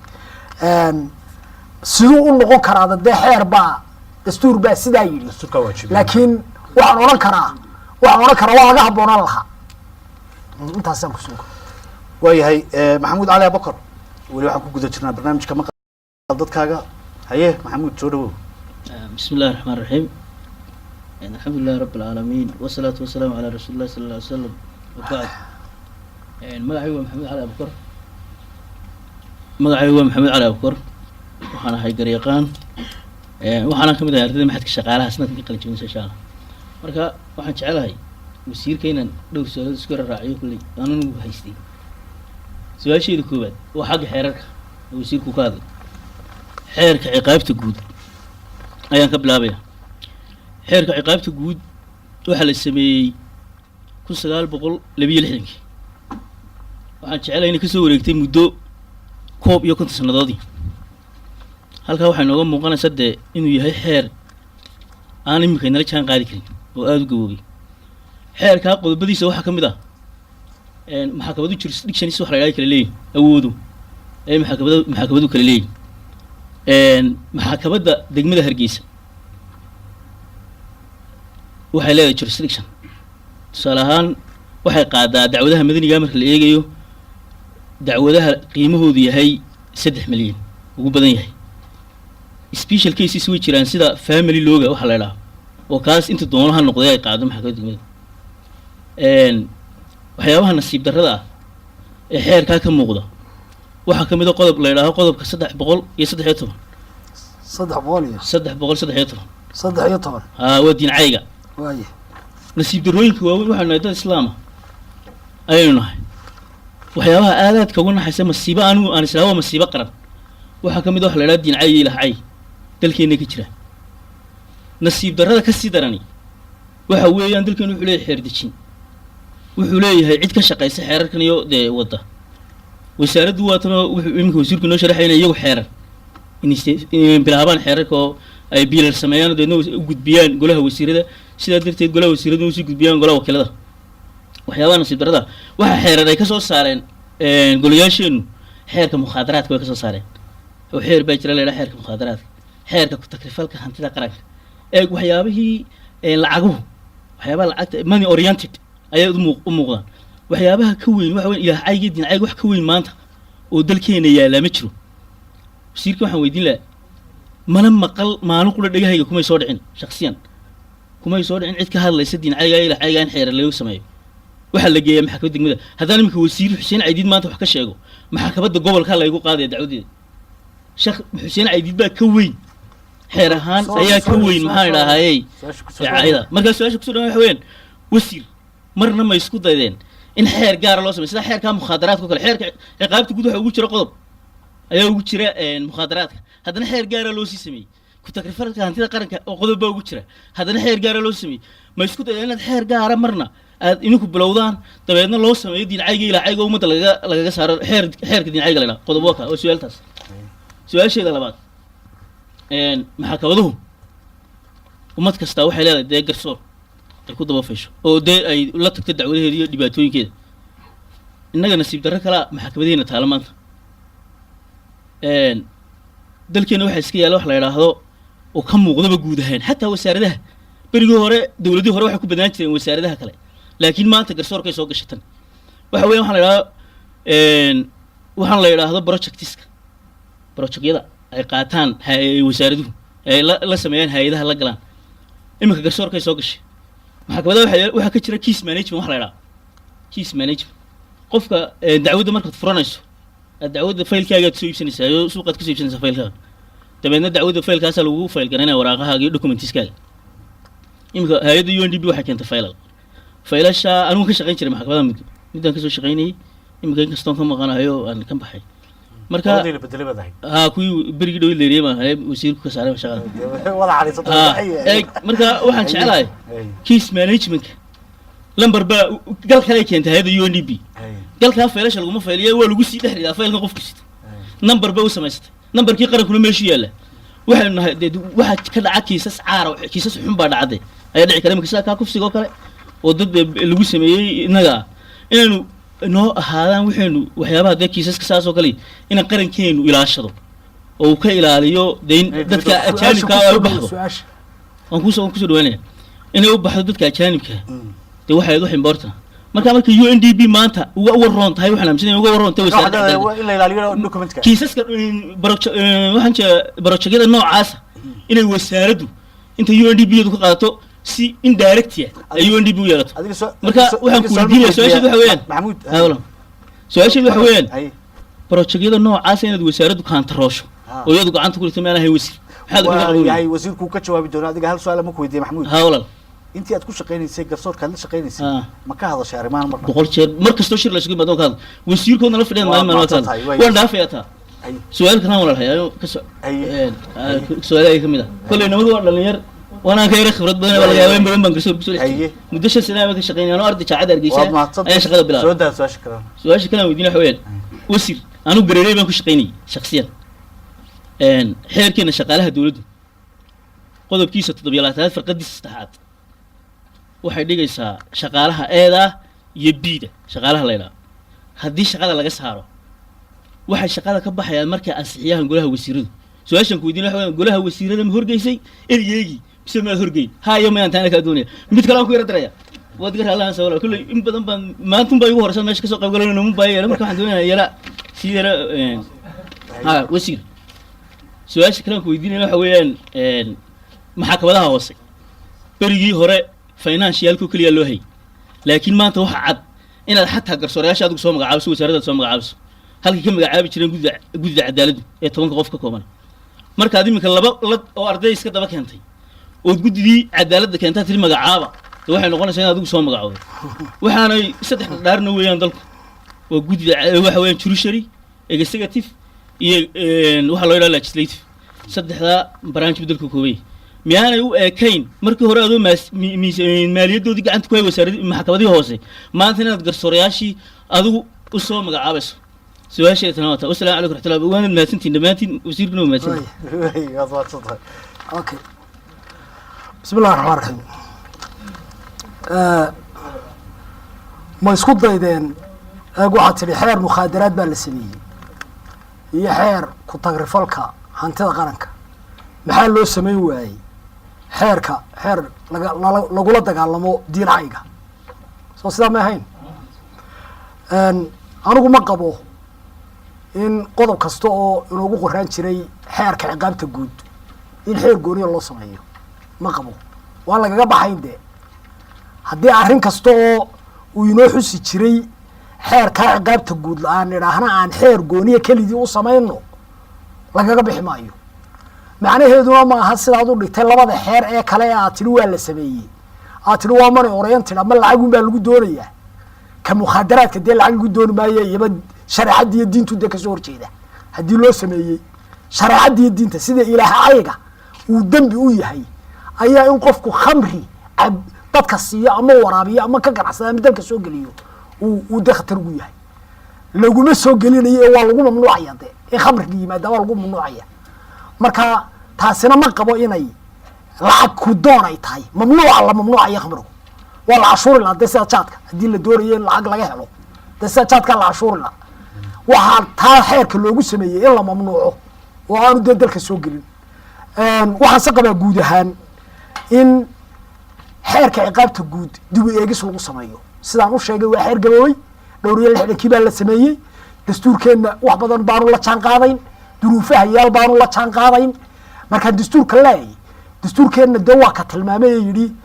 siduu u noqon karaada dee xeer baa, dastuur baa sidaa yidhi. Dastuurkaa waajibiye. Laakiin waxaan odhan karaa waa laga habboonaan lahaa. Intaasaan kusoo Waayahay, Maxamuud Cali Abakar, weli waxaan ku guda jirnaa barnaamijka Maqal Dadkaaga. Haye Maxamuud, soo dhawow. بسم الله الرحمن الرحيم، الحمد لله رب العالمين، والصلاة والسلام على رسول الله صلى الله عليه وسلم، وبعد. Magacaygu waa Maxamed Cali Abukar, magacaygu waa Maxamed Cali Abukar. Waxaan ahay garyaqaan, waxaana kamid ahay ardayda maxadka shaqaalaha sanadkan ka qalin jabinaysa, insha Allah. Marka waxaan jecelahay wasiirka inaan dhowr su-aalood isku raraaciyo kulley aanan ugu haystay. Su-aasheeda koowaad waa xagga xeerarka oo wasiirku ka hadlay. Xeerka ciqaabta guud ayaan ka bilaabaya. Xeerka ciqaabta guud waxaa la sameeyey 1962-kii. Waxaan jecelahay inay kasoo wareegtay muddo 51 sannadoodii. Halkaa waxay nooga muuqanaysaa dee inuu yahay xeer aan iminka inala jaan qaadi karin oo aada u gaboobay. Xeerkaa qodobadiisa waxaa ka mid ah maxakamadu jurisdictions wax la yidhahdo kala leeyihin, awoodo ay maxakamadu kala leeyihin. Maxkamadda degmada Hargeysa waxay leedahay jurisdiction. Tusaale ahaan, waxay qaadaa dacwadaha madaniga marka la eegayo, dacwadaha qiimahoodu yahay 3 milyan ugu badan yahay. Special cases way jiraan, sida family law-ga waxa la idhaha, oo kaas inta doono ha noqday ay qaado maxkamadda degmada. Waxyaabaha nasiib darrada ah ee xeerkaa ka muuqda waxaa ka mid a qodob la yidhaaho qodobka 313. 300 iyo 313. 13. Haa, waa diin cayga. Waaye. Nasiib darrooyinka waaweyn, waxaanu nahay dad islaama ayaynu nahay. Waxyaabaha aadaadka uga naxaysa, masiibo anigu aan islaa waa masiibo qaran, waxaa ka mid a waxa la idhaha diin cay iyo ilaah cay dalkeenna ka jira. Nasiib darrada ka sii darani waxa weeyaan, dalkeenu wuxuu leeyahay xeer dejin, wuxuu leeyahay cid ka shaqaysa xeerarkan iyo dee wadda wasaaraddu. Waatanoo wuxuu iminka wasiirku inoo sharaxaya inay iyagu xeerar inay bilaabaan xeerarka oo ay biilar sameeyaan oo deedna u gudbiyaan golaha wasiirada, sidaa darteed golaha wasiiradu usii gudbiyaan golaha wakiilada. Waxyaabaha nasiib darrada, waxa xeerar ay ka soo saareen golayaasheenu xeerka mukhaadaraadka way ka soo saareen, oo xeer baa jira la yidhaha xeerka mukhaadaraadka, xeerka ku-takrifalka hantida qaranka. Eeg, waxyaabihii lacaguhu, waxyaabaha lacagta, money oriented ayay u muuqdaan. Waxyaabaha ka weyn waxa weyn ilaah cayga, diin cayga, wax ka weyn maanta oo dalkeena yaallaa ma jiro. Wasiirka waxaan weydiin lahaa, mana maqal, maalin qura dhegahayga kumay soo dhicin, shaksiyan kumay soo dhicin cid ka hadlaysa diin cayga, ilaah cayga in xeerar lagu sameeyo. Waxaa la geeyaa maxkamadda degmada. Haddaan iminka wasiir Xuseen Caydiid maanta wax ka sheego, maxkamadda gobolka laygu qaadaya dacwadeeda. Sheekh Xuseen Caydiid baa ka weyn xeer ahaan, ayaa ka weyn, maxaan idhaahayey, ayada. Markaa su-aasha kusoo dhawan waxa weeyaan, wasiir, marna ma isku daydeen in xeer gaara loo sameyo sida xeerka mukhaadaraadka o kale? Xeerka ciqaabta guud waxa ugu jira qodob ayaa ugu jira mukhaadaraadka, haddana xeer gaara loo sii sameeyey. Ku-takrifalka hantida qaranka oo qodob baa ugu jira, haddana xeer gaara loo sameeyey. Ma isku daydeen inaad xeer gaara marna aad idinku bilowdaan, dabeedna loo sameeyo diincayga ilaa cayga ummadda lagaga saaro, xeerka diincayga la idhaha? Qodob waa ka, waa su-aaltaas. Su-aasheeda labaad, maxkamaduhu, ummad kastaa waxay leedahay dee garsoor ay ku daba faysho oo dee ay la tagto dacwadaheeda iyo dhibaatooyinkeeda. Innaga nasiib darro kalaa maxkamadihiina taala maanta. Dalkeena waxaa iska yaalla wax la idhaahdo oo ka muuqdaba guud ahaan xataa wasaaradaha. Berigii hore, dowladihii hore, waxay ku badnaan jireen wasaaradaha kale, laakiin maanta garsoorkay soo gashay tan. Waxa weya waxaa la idhahdo, waxaan la idhaahdo projectiska, projectyada ay qaataan wasaaraduhu ay la sameeyaan hay-adaha la galaan, iminka garsoorkay soo gashay. Maxkamadaha waxaa ka jira case management. Waxa la idhaha case management, qofka dacwadda markaad furanayso, aad dacwadda faylkaagaad soo iibsanaysaa oo suuqaad kasoo iibsanaysaa faylkaaga, dabeedna dacwadda faylkaasaa lagu fayl garanaya waraaqahaaga iyo documentiskaaga. Iminka hay-adda UNDP waxay keentay faylal. Faylasha anigu ka shaqayn jiray maxkamadaha muddo, muddaan kasoo shaqaynayay. Iminka inkastoon ka maqanayo, aan ka baxay marka. Qoladii la bedelay baad ahayd. Haa, kuwii berigii dhow leeriyay baan ahay, wasiirku ka saaray shaqada. Wada cadhaysata. Eeg, marka waxaan jeclahay case managementka lamber baa gal kale ay keentay hay-adda UNDP. Galkaa faylasha laguma fayliya, waa lagu sii dhex ridaa faylkan qofku sito. Number bay u samaysatay, numberkii qarankuna meeshu yaalla. Waxaynu nahay dee waxaa ka dhaca kiisas caara, kiisas xun baa dhacday ayaa dhici kara. Imika sida kaa kufsiga oo kale oo dad lagu sameeyey, innaga ah inaynu noo ahaadaan waxaynu waxyaabaha dee kiisaska saas oo kale inaan qarankeenu ilaashado oo uu ka ilaaliyo dee in Inay dadka dibadda- ajaanibka ay u baxdo. Su-aasha. Waan kusoo dhawaanaya inay u baxdo dadka ajaanibka dee waxay wax important. Marka UNDP maanta uga waroon tahay, waxaan aaminsanaya uga waroon tahay wasaaradda cadaaladda. Waa in la ilaaliyo documentka. Kiisaska waxaan jeeda projectyada noocaasa inay wasaaraddu inta UNDP yadu ka qaadato si indirect ah ay UNDP u yeelato. Adiga Marka waxaan ku weydiinaya, su-aasheedu waxa weeyaan, Maxamuud. Haa, walaal. Su-aasheedu waxa weeyaan, Hay. projectyada noocaasa inaad wasaaraddu kaantaroosho oo iyadu gacanta ku dhigto, meel ahayn wasiir, maxaad uga Waa qaban yahay, wasiirku ka jawaabi doona. Adiga hal su-aal ma ku weydiiyey, Maxamuud? Haa, walaal. Intii aad ku shaqaynaysay garsoorka aad la shaqaynaysay, ma ka hadashay arrimahan marna? 100 jeer. Mar kastoo shir la isugu yimaado ka hadla, wasiirkoodna la fadhiyan Waa maalin maalin waa ka mahadsan tahay, hadla. waa Waan dhaafayaa taa. Hay. Su-aal kalaan walaal hayaayo ka so Hay. su-aalaha ka mid ah, kolley nimadu waa dhalinyar, waanaan ka yara khibrad badan, waa laga yaabaa in badan baan garsoor kusoo dhex Haye. jiray. Muddo 5 sana baan ka shaqeynaya anoo arday jaacadda Hargeysa Waad mahadsan. ayaa shaqada bilaabay. Soo daa su-aasha kale. Su-aasha kalaan weydiin waxa weeyaan, wasiir, anigu gareerey baan ku shaqaynayay shaksiyan. Xeerkeena shaqaalaha dowladdu qodobkiisa 27aad farqadiisa saddexaad waxay dhigaysaa shaqaalaha A-da iyo B-da shaqaalaha la ydhaha haddii shaqada laga saaro, waxay shaqada ka baxayaan markay ansixiyaan golaha wasiiradu. Su-aashan ku weydiin waxa weeyaan, golaha wasiirada ma horgeysay ergeygii mise maad horgeyn? Ha iyo mayaan taana kaa doonaya. Mid kale aan ku yara daraya, waad gar allahan sawla. Kulley in badan baan maantun baa igu horeysa meesha kasoo qayb galanayno mun baa yeela. Marka waxaan doonayaa yara sii yara ha wasiir, su-aasha kale aan ku weydiinaya waxa weeyaan, maxkamadaha hoose berigii hore financialku keliya loo hayay, laakiin maanta waxa cad inaad xataa garsoorayaasha adigu soo magacaabiso, wasaaraddaad soo magacaabiso halkay ka magacaabi jireen guddida cadaaladdu ee 10-ka qof ka kooban. Markaad iminka laba lad oo arday iska daba keentay ood guddidii cadaaladda keentaa tiri magacaaba, de waxay noqonaysaa in adigu soo magacoodo. Waxaanay saddex dhaarna weeyaan dalku waa guddida waxa weeyaan judiciary, executive iyo waxaa loo yidhaha legislative. Saddexdaa branch buu dalku koobay. Miyaanay u eekayn markii hore adoo maaliyadoodii gacanta ku hay wasaaradii maxkamadihii hoose, maanta inaad garsoorayaashii adigu u soo magacaabayso? Su-aasheeda tana waa taa. Wasalaamu calaykum raxmatullah, waanad mahadsantihin dhammaantiin, wasiirkuna waa mahadsantihin. Waad mahadsan tahay. Okay, bismi illahi raxmaan raxiim. Ma isku daydeen, eeg, waxaad tidhi xeer mukhaadaraad baa la sameeyey iyo xeer ku tagrifalka hantida qaranka, maxaa loo sameyn waayey xeerka xeer laga lagula dagaalamo diincayga? Soo sidaa may ahayn? Anigu ma qabo in qodob kasta oo inoogu qoraan jiray xeerka ciqaabta guud in xeer gooniya loo sameeyo. Ma qabo, waa lagaga baxayn dee haddii arrin kasta oo Uu inoo xusi jiray xeerkaa ciqaabta guud la-aan idhaahna aan xeer gooniya kelidii u samayno, lagaga bixi maayo. Macnaheeduna ma aha sidaad u dhigtay labada xeer ee kale ee aad tidhi waa la sameeyey, aad tidhi waa money oriented ama lacagun baa lagu doonayaa. Ka mukhaadaraadka dee lacag lagu dooni maayo, iyaba shareecadda iyo diintu dee kasoo horjeeda. Haddii loo sameeyey shareecadda iyo diinta, sida ilaah ayga uu dembi u yahay, ayaa in qofku khamri cab dadka siiyo ama waraabiyo ama ka ganacsado ama dalka soo geliyo uu dee khatar ugu yahay. Laguma soo gelinayo ee waa lagu mamnuucaya de in khamriga yimaada waa lagu mamnuucaya. Marka taasina ma qabo inay lacag ku doon ay tahay. Mamnuuca la mamnuucaya khamrigu waa la cashuuri lahaa dee, sida jaadka. Haddii la doonayo in lacag laga helo dee, sida jaadkaa la cashuuri lahaa. Waxaa taa xeerka loogu sameeyey in la mamnuuco oo aanu dee dalka soo gelin. Waxaan se qabaa guud ahaan in xeerka ciqaabta guud dib u eegis lagu sameeyo. Sidaan u sheegay, waa xeer gaboobay, 64-kii baa la sameeyey. Dastuurkeenna wax badan baanu la jaan qaadayn, duruufaha yaal baanu la jaan qaadayn. Markaan dastuurka leeyahay, dastuurkeenna dee waa ka tilmaamay ee yidhi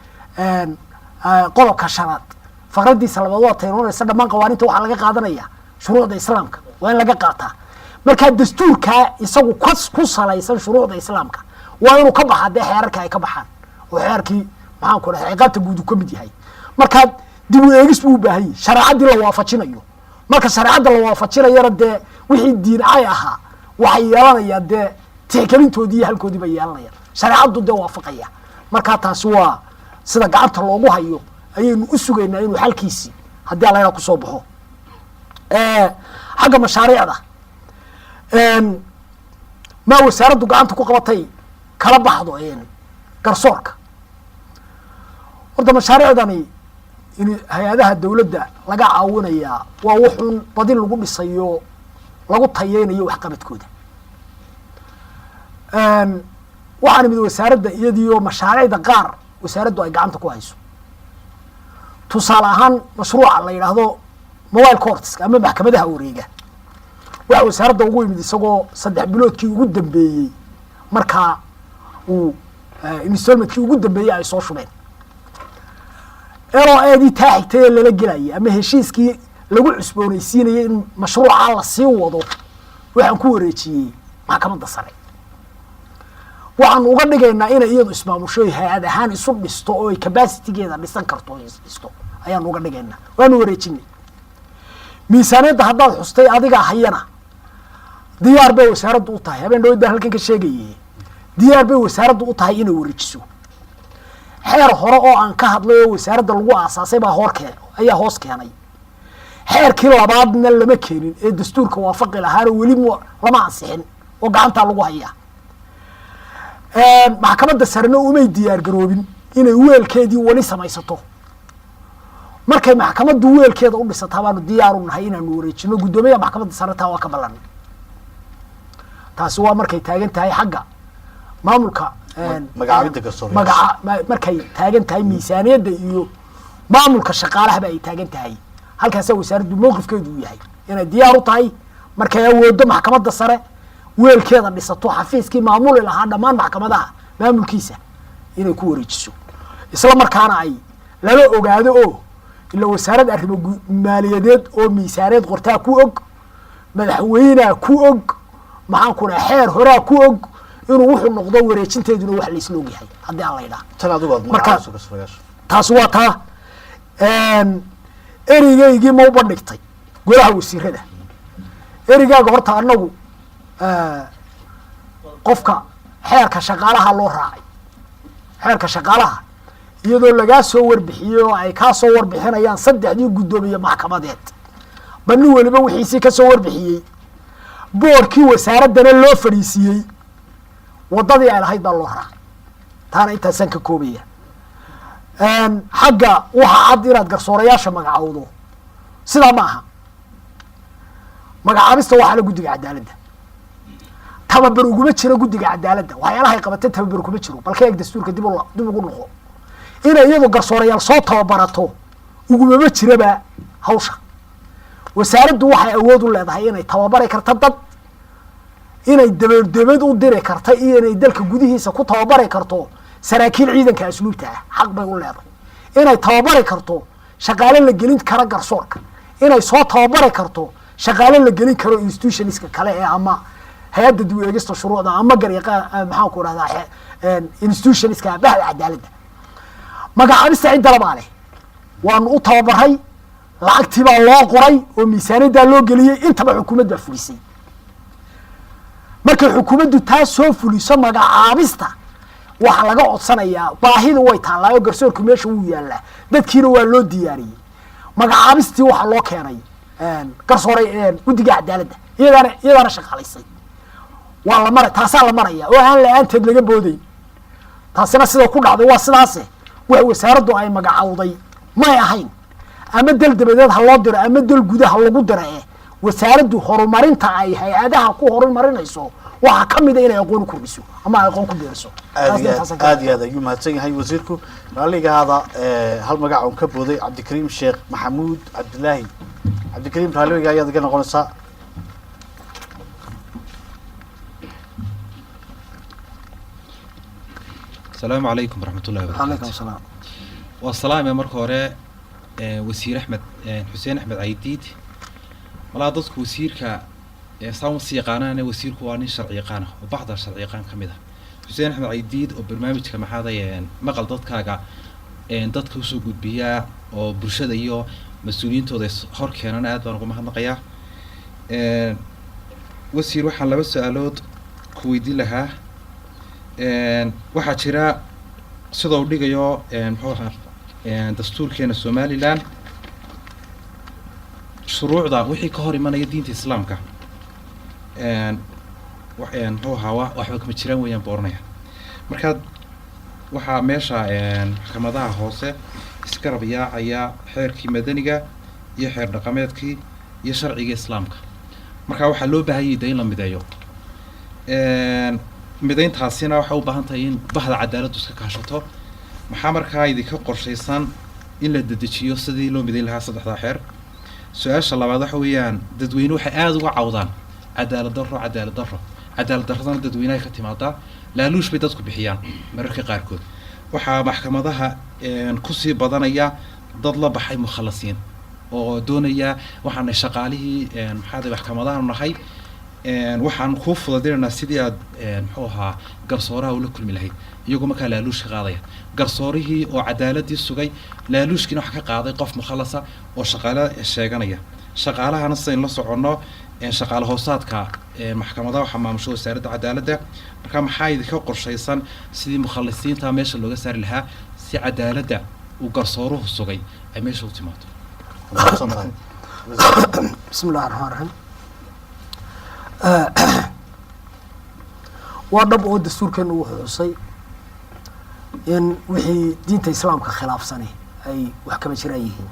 qodobka shanaad faqradiisa labaad waa taynoonaysa: dhammaan qawaaninta waxaa laga qaadanaya shuruucda Islaamka, waa in laga qaataa. Markaa dastuurkaa isagu ku salaysan shuruucda Islaamka waa inuu ka baxaa dee xeerarka ay ka baxaan, oo xeerkii, maxaan ku dhahay, ciqaabta guud uu ka mid yahay. Markaa dib u eegis buu u baahan yahay shareecaddii la waafajinayo. Marka shareecadda la waafajinayana dee wixii diin cay ahaa waxay yeelanayaan dee tixgelintoodii iyo halkoodii bay yeelanayaan, shareecaddu dee waafaqaya. Markaa taasi waa sida gacanta loogu hayo ayaynu u sugaynaa inuu xalkiisii haddii Alla kusoo baxo. Xagga mashaariicda maa wasaaraddu gacanta ku qabatay kala baxdo garsoorka, horta mashaariicdani in hay-adaha dawladda laga caawinayaa waa wuxuun badi lagu dhisayo, lagu tayeynayo waxqabadkooda. Waxaan imid wasaaradda iyadiioo mashaariicda qaar wasaaraddu ay gacanta ku hayso. Tusaale ahaan, mashruuca la yidhaahdo mobile courts ama maxkamadaha wareega, waxa wasaaradda ugu yimid isagoo 3 biloodkii ugu dambeeyey, markaa uu installmentkii ugu dambeeyey ay soo shubeen. LOA-dii taa xigtay ee lala gelayay ama heshiiskii lagu cusboonaysiinayay in mashruuca la sii wado waxaan ku wareejiyey maxkamadda sare. Waxaan uga dhigaynaa inay iyadu ismaamusho, hay-ad ahaan isu dhisto oo ay capacitygeeda dhisan karto oo is dhisto ayaan uga dhigaynaa, waanu wareejinay. Miisaaniyadda haddaad xustay adigaa hayana, diyaar bay wasaaraddu u tahay. Habeen dhaweyd baan halkan ka sheegayay, diyaar bay wasaaraddu u tahay inay wareejiso. Xeer hore oo aan ka hadlay oo wasaaradda lagu aasaasay baa hoor keen ayaa hoos keenay. Xeerkii labaadna lama keenin ee dastuurka waafaqi lahaana weli lama ansixin oo gacantaa lagu hayaa. Maxkamadda sarena umay diyaar garoobin inay weelkeedii weli samaysato. Markay maxkamaddu weelkeeda u dhisataa baanu diyaar u nahay inaanu wareejino. Guddoomiyaha maxkamadda sare taa waa ka ballan. Taasi waa markay taagan tahay xagga maamulka. Magacaabidda garsooryaasha. Markay taagan tahay miisaaniyadda iyo maamulka shaqaalahaba ay taagan tahay, halkaasaa wasaaraddu mowqifkeedu uu yahay inay diyaar u tahay markay awoodo maxkamadda sare weelkeeda dhisato, xafiiskii maamuli lahaa dhammaan maxkamadaha maamulkiisa inay ku wareejiso, isla markaana ay lala ogaado oo ila wasaarad arrimo maaliyadeed oo miisaaneed qortaa ku og, madaxweynea ku og, maxaan ku dhaha, xeer horaa ku og inuu wuxuu noqdo wareejinteeduna wax laisla ogyahay haddii aan la idhaha. Tan adigu aad magacaabiso garsoorayaasha. Taasi waa taa. Ereygaygii ma u bandhigtay golaha wasiirada? Erigaaga horta anagu qofka xeerka shaqaalaha loo raacay, xeerka shaqaalaha iyadoo lagaa soo warbixiyey oo ay kaa soo warbixinayaan saddexdii guddoomiye maxkamadeed, ba nin waliba wixiisii kasoo warbixiyey, boorkii wasaaraddana loo fadhiisiiyey, waddadii ay lahayd baa loo raacay. Taana intaasaan ka koobaya. Xagga waxa cad inaad garsoorayaasha magacowdo, sidaa ma aha. Magacaabista waxaa la guddiga cadaaladda, tababar uguma jiro guddiga cadaaladda. Waxyaalahay qabatay tababar kuma jiro. Bal ka eeg dastuurka, dib ugu noqo. Inay iyadu garsoorayaal soo tababarato ugumama jiraba hawsha. Wasaaraddu waxay awood u leedahay inay tababari karta dad, inay dabadebad u diri karta iyo inay dalka gudihiisa ku tababari karto saraakiil ciidanka asluubta ah, xaq bay u leedahay. Inay tababari karto shaqaale la gelin kara garsoorka, inay soo tababari karto shaqaale la gelin karo institutionska kale ee ama hay-adda dib u eegista shuruucda ama garyaqaan, maxaan ku rahdaa, institutionska bahda cadaaladda. Magacaabista cid dalabaa leh, waanu u tababaray, lacagtii baa loo qoray oo miisaaniyaddaa loo geliyey, intaba xukuumad baa fulisay. Markay xukuumaddu taa soo fuliso magacaabista, waxaa laga codsanayaa, baahida way taallaa oo garsoorku meesha wuu yaallaa, dadkiina waa loo diyaariyey. Magacaabistii waxaa loo keenay garsooray guddiga cadaaladda, iyadaana shaqaalaysay. Waa la mara, taasaa la maraya oo aan la-aanteed laga booday. Taasina sida ku dhacday waa sidaase. Wax wasaaraddu ay magacowday may ahayn, ama dal dabadeed ha loo diro ama dal gudaha lagu diro, eh wasaaraddu horumarinta ay hay-adaha ku horumarinayso waxaa ka mid a inay aqoon u kordhiso ama ay aqoon ku biiriso. Aad iyo aad, aad iyo aad ayuu mahadsan yahay wasiirku. Raalligahaada, hal magac oon ka booday, Cabdikariim Sheekh Maxamuud Cabdilaahi. Cabdikariim, raalliga ayaad iga noqonaysaa. Asalaamu calaykum waraxmatullahi wabarakaatu. Calaykum salaam. Waa salaame marka hore wasiir Axmed Xuseen Axmed Caydiid. Malaa dadku wasiirka saan wasi yaqaanaane, wasiirku waa nin sharci yaqaan ah oo baxda sharci yaqaan ka mid ah, Xuseen Axmed Caydiid, oo barnaamijka maxaaday maqal dadkaaga dadka usoo gudbiyaa oo bulshada iyo mas-uuliyiintooda is hor keenana, aad baan uga mahadnaqayaa. Wasiir, waxaan laba su-aalood ku weydiin lahaa. Waxaa jira sida uu dhigayo muxuu ahaa dastuurkeena Somaliland, shuruucda wixii ka hor imanaya diinta Islaamka muxuu ahaa waxba kama jiraan weeyaan booranaya. Marka waxaa meesha maxkamadaha hoose iska rab yaacaya xeerkii madaniga iyo xeer dhaqameedkii iyo sharciga Islaamka. Marka waxaa loo baahanyay de in la mideeyo. Midayntaasina waxay u baahan tahay in bahda cadaaladdu iska kaashato. Maxaa markaa idinka qorshaysan in la dedejiyo sidii loo midayn lahaa saddexdaa xeer? Su-aasha labaad waxa weeyaan, dadweyne waxay aada uga cawdaan cadaalad darro, cadaalad darro, cadaalad darradana dadweynaha ka timaadaa, laaluush bay dadku bixiyaan mararka qaarkood. Waxaa maxkamadaha kusii badanaya dad la baxay mukhalasiin oo doonaya waxaanay shaqaalihii maxaa maxkamadaha nahay, waxaan kuu fududinaynaa sidii aad muxuu ahaa garsooraha ula kulmi lahayd, iyagoo markaa laaluush ka qaadaya garsoorihii oo cadaaladii sugay, laaluushkiina waxa ka qaaday qof mukhalasa oo shaqaale sheeganaya. Shaqaalahana sidaynu la soconno shaqaale hoosaadka maxkamadaha waxaa maamusho wasaaradda cadaaladda. Marka maxaa idinka qorshaysan sidii mukhalisiinta meesha looga saari lahaa si cadaaladda uu garsooruhu sugay ay meesha u timaado? Mahadsan tahay, wasiir. Bismi illahi raxmaan raxiim. Waa dhab oo dastuurkeenu wuxuu xusay in wixii diinta Islaamka khilaafsani ay wax kama jiraan yihiin.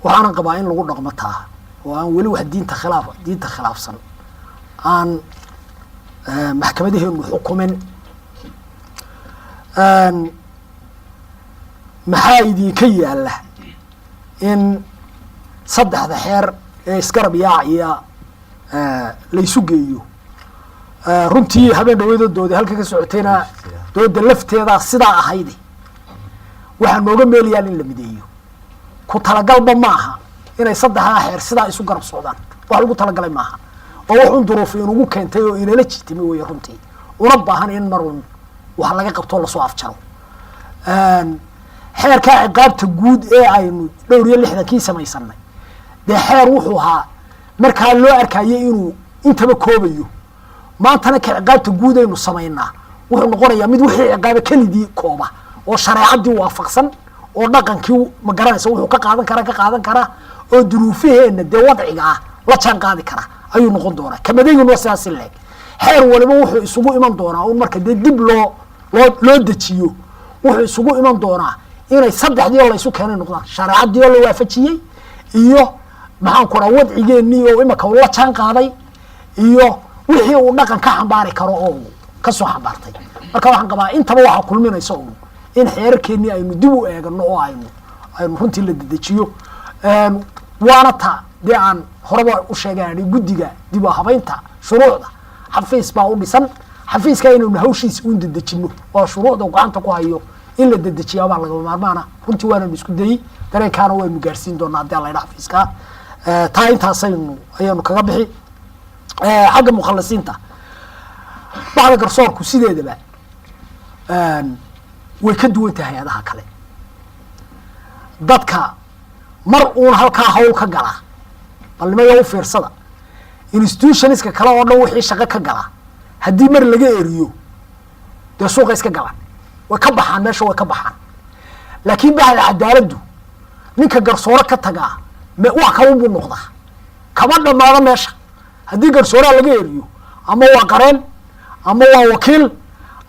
Waxaanan qabaa in lagu dhaqmo taa oo aan weli wax diinta khilaafsan aan maxkamadaheenu xukumin. Maxaa idinka yaalla in saddexda xeer ee isgarab yaacaya laysu geeyo? Runtii habeen dhaweydoo dooday halka ka socotayna, dooda lafteedaa sidaa ahayde, waxaa nooga meelayaal in la mideeyo. Ku talagalba maaha inay saddexdaa xeer sidaa isu garab socdaan, wax lagu talagalay maaha, oo wax un duruuf inugu keentay oo inala jitimay weeye runtii, una baahan in mar un wax laga qabto oo lasoo afjaro. Xeerkaa ciqaabta guud ee aynu dhowr iyo lixdankii samaysanay, dee xeer wuxuu ahaa markaa loo arkayay inuu intaba koobayo. Maantana ka ciqaabta guud aynu samaynaa wuxuu noqonayaa mid wixii ciqaaba kelidii kooba oo shareecadii waafaqsan oo dhaqankii, ma garanaysa, wuxuu ka qaadan kara ka qaadan kara oo duruufaheenna dee wadciga ah la jaan qaadi kara ayuu noqon doonaa. Kamadaygun waa sidaas leeg. Xeer waliba wuxuu isugu iman doonaa un marka dee dib loo dejiyo, wuxuu isugu iman doonaa inay saddexdii oo laysu keenay noqdaan, shareecadii oo la waafajiyey iyo maxaan ku rahaa wadcigeennii oo imaka uu la jaan qaaday iyo wixii uu dhaqan ka xambaari karo oo uu kasoo xambaartay. Marka waxaan qabaa intaba waxaa kulminaysa un in xeerarkeennii aynu dib u eegano oo aynu runtii la dedejiyo. Waana ta dee aan horeba u sheegay, guddiga dib u habaynta shuruucda xafiis baa u dhisan, xafiiska inaynu hawshiisa uun dedejino oo shuruucda uu gacanta ku hayo. In la dedejiyaa baa lagama maarmaana. Runtii waananu isku dayey, dareenkaana waynu gaarsiin doonaa haddii alla idhaha xafiiska. Taa intaasaynu ayaanu kaga bixi. Xagga mukhalisiinta, baxda garsoorku sideedaba way ka duwan tahay hay-adaha kale. Dadka mar uun halkaa hawl ka gala, balnimaya u fiirsada, institutionska kale oo dhan wixii shaqo ka gala haddii mar laga eriyo, dee suuqa iska galaan, way ka baxaan meesha, way ka baxaan. Laakiin bahda cadaaladdu, ninka garsoore ka tagaa wax kalun buu noqdaa, kama dhammaado meesha. Haddii garsooraha laga eriyo, ama waa qareen, ama waa wakiil,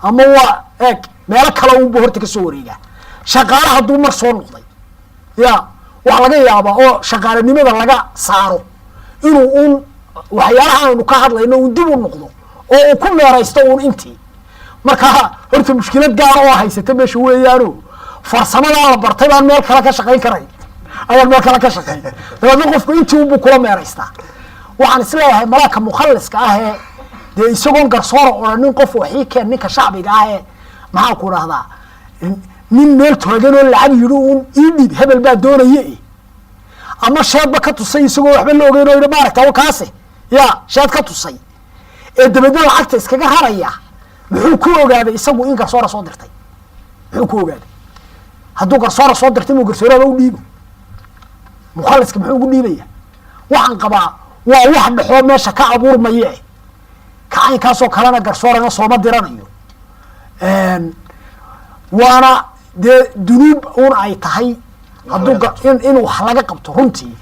ama waa eeg meelo kale unbuu horta kasoo wareegaa. Shaqaale hadduu mar soo noqday, ya waxaa laga yaabaa oo shaqaalenimada laga saaro inuu uun waxyaalaha aynu ka hadlayno uun dib u noqdo oo uu ku meeraysto uun intii. Marka horta mushkilad gaara oo haysata meesha weeyaano, farsamadaa la bartay baan meel kale ka shaqayn karay, ayaan meel kale ka shaqayn. Dabeedna qofku intii unbuu kula meeraystaa. Waxaan isleeyahay malaaka mukhaliska ah ee dee isagoon garsoora odhanin qof waxii keen, ninka shacbiga ah ee, maxaa ku dhahdaa, nin meel toogan oo lacag yidhi uun ii dhiib, hebel baa doonaya e, ama sheedba ka tusay isagoo waxba la ogeyn oo yidhi maaragta wa kaase, ya sheed ka tusay ee dabeedna lacagta iskaga raraya, muxuu ku ogaaday isagu in garsoora soo dirtay? Muxuu ku ogaaday? Hadduu garsoora soo dirtay, muu garsooraba u dhiibo? Mukhaliska muxuu ugu dhiibaya? Waxaan qabaa waa wax dhexoo meesha ka abuurmaye. Kacaynkaasoo kalena garsoorana sooma diranayo, waana dee dunuub un ay tahay hadduu in wax laga qabto. Runtii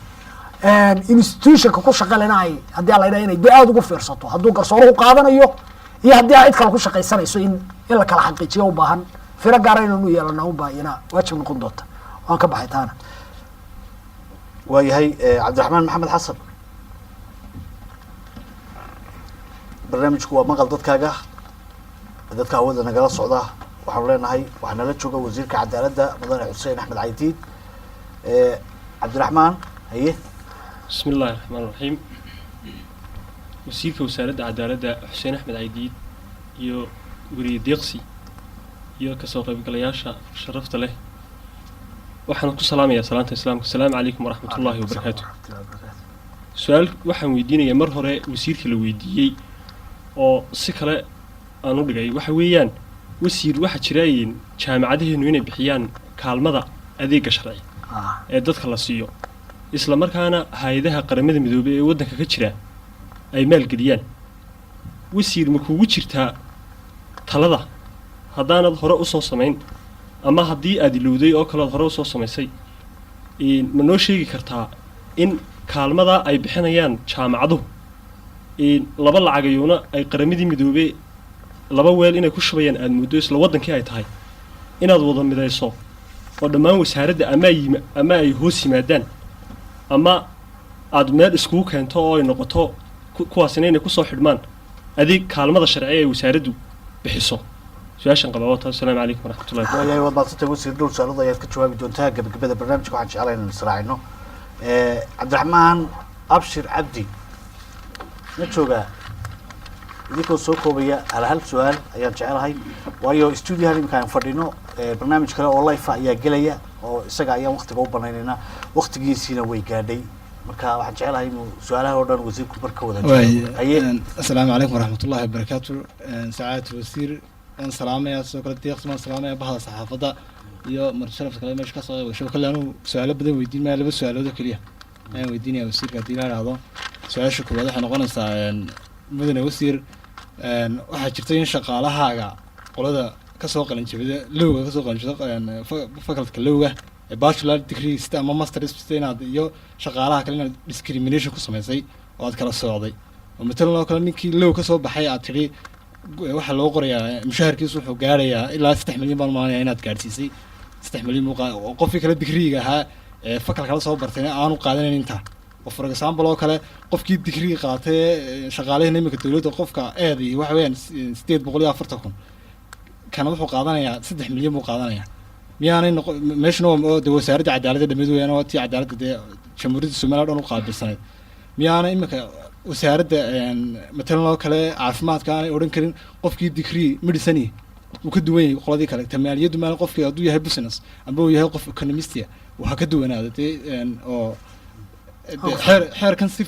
institutionka ku shaqalena ay haddii ala yidhaha inay dee aada ugu fiirsato hadduu garsooruhu qaadanayo iyo haddii ay cid kale ku shaqaysanayso, in la kala xaqiijiyo u baahan. Firo gaara inaynu yeelana unbaa iyana waajib noqon doonta. Waan ka baxay taana. Waayahay, Cabdiraxmaan Maxamed Xasan, barnaamijku waa Maqal Dadkaaga. Dadka hawada nagala socda waxaanu leenahay waxaa nala jooga wasiirka cadaaladda, mudane Xuseen Axmed Caydiid. Cabdiraxmaan, haye. بسم الله الرحمن الرحيم. Wasiirka wasaaradda cadaaladda Xuseen Axmed Caydiid iyo weriye Deeqsi iyo kasoo qaybgalayaasha sharafta leh, waxaan ku salaamayaa salaanta islaamka: asalaamu calaykum waraxmat ullaahi wabarakaatu. Su-aal waxaan weydiinayaa mar hore wasiirka la weydiiyey oo si kale aan u dhigay. Waxa weeyaan, wasiir, waxaa jira jaamacadaheenu inay bixiyaan kaalmada adeega sharci ee dadka la siiyo, isla markaana hay-adaha Qaramada Midoobay ee waddanka ka jira ay maalgeliyaan. Wasiir, ma kugu jirtaa talada, haddaanad hore usoo samayn ama haddii aad ilowday oo kale ood hore usoo samaysay, ma noo sheegi kartaa in kaalmadaa ay bixinayaan jaamacaduhu laba lacagayuuna ay Qaramadii Midoobey laba weel inay ku shubayaan aada muddo isla waddankii ay tahay, inaad wada midayso oo dhammaan wasaaradda ama ay yima ama ay hoos yimaadaan ama aada meel iskugu keento oo ay noqoto kuwaasina inay kusoo xidhmaan adeeg kaalmada sharciga ee wasaaraddu bixiso? Su-aashan qabaa waa taas. Asalaamu calaykum waraxmatullahi. Waayahay, waad mahadsantay wasiir. Dhowr su-aalood ayaad ka jawaabi doontaa gabagabada barnaamijka. Waxaan jeclahay inaan israacino. Cabdiraxmaan Abshir Cabdi ma joogaa? Idinkoo soo koobaya hal hal su-aal ayaan jecelahay, waayo studiohan imika aan fadhino barnaamij kale oo live ah ayaa gelaya oo isaga ayaan waktiga u banaynaynaa, waktigiisiina way gaadhay. Marka waxaan jecelahay inuu su-aalaha oo dhan wasiirku marka wada waay. Haye. Asalaamu calaykum waraxmatullahi wabarakaatu. Sacaadatu wasiir waan salaamaya, sidoo kale Deeqsi waan salaamaya, bahda saxaafadda iyo marti sharafka kale meesha kasoo qayb gasho. Kale anuu su-aalo badan weydiin maya, laba su-aalood oo keliya ayaan weydiinaya wasiirka haddii la idhaahdo. Su-aasha koowaad waxay noqonaysaa, mudane wasiir, waxaa jirta in shaqaalahaaga qolada kasoo qalinjabida lawga, kasoo qalinjabida facultyka lawga ee bachelor degree sita ama master sita, inaad iyo shaqaalaha kale inaad discrimination ku samaysay oo aad kala soocday, oo matalan oo kale ninkii law kasoo baxay aad tidhi waxaa loo qorayaa mushaharkiisu wuxuu gaarayaa ilaa 3 milyan baan malanaya inaad gaadhsiisay 3 milyan buu oo qofkii kale digriiga ahaa ee fakal kala soo bartayna aanu qaadanayn intaa. Oo for example oo kale qofkii digrii qaatay ee shaqaalihii imika dowladda qofka eed iyo waxa weeyaan 840,000, kana wuxuu qaadanayaa 3 milyan buu qaadanayaa. Miyaanay noqon meeshuna waa dee wasaaradda cadaaladda dhamid weeyaan, oo tii cadaaladda dee Jamhuuriyadda Somaliya o dhan u qaabilsanayd. Miyaanay imika wasaaradda matalan oo kale caafimaadka aanay odhan karin qofkii degree medicine Wuu ka duwan yahay qoladii kale. Ta maaliyaddu maal qofkii hadduu yahay business amba uu yahay qof economist ah, waxaa ka duwanaada dee oo dee xeerkan si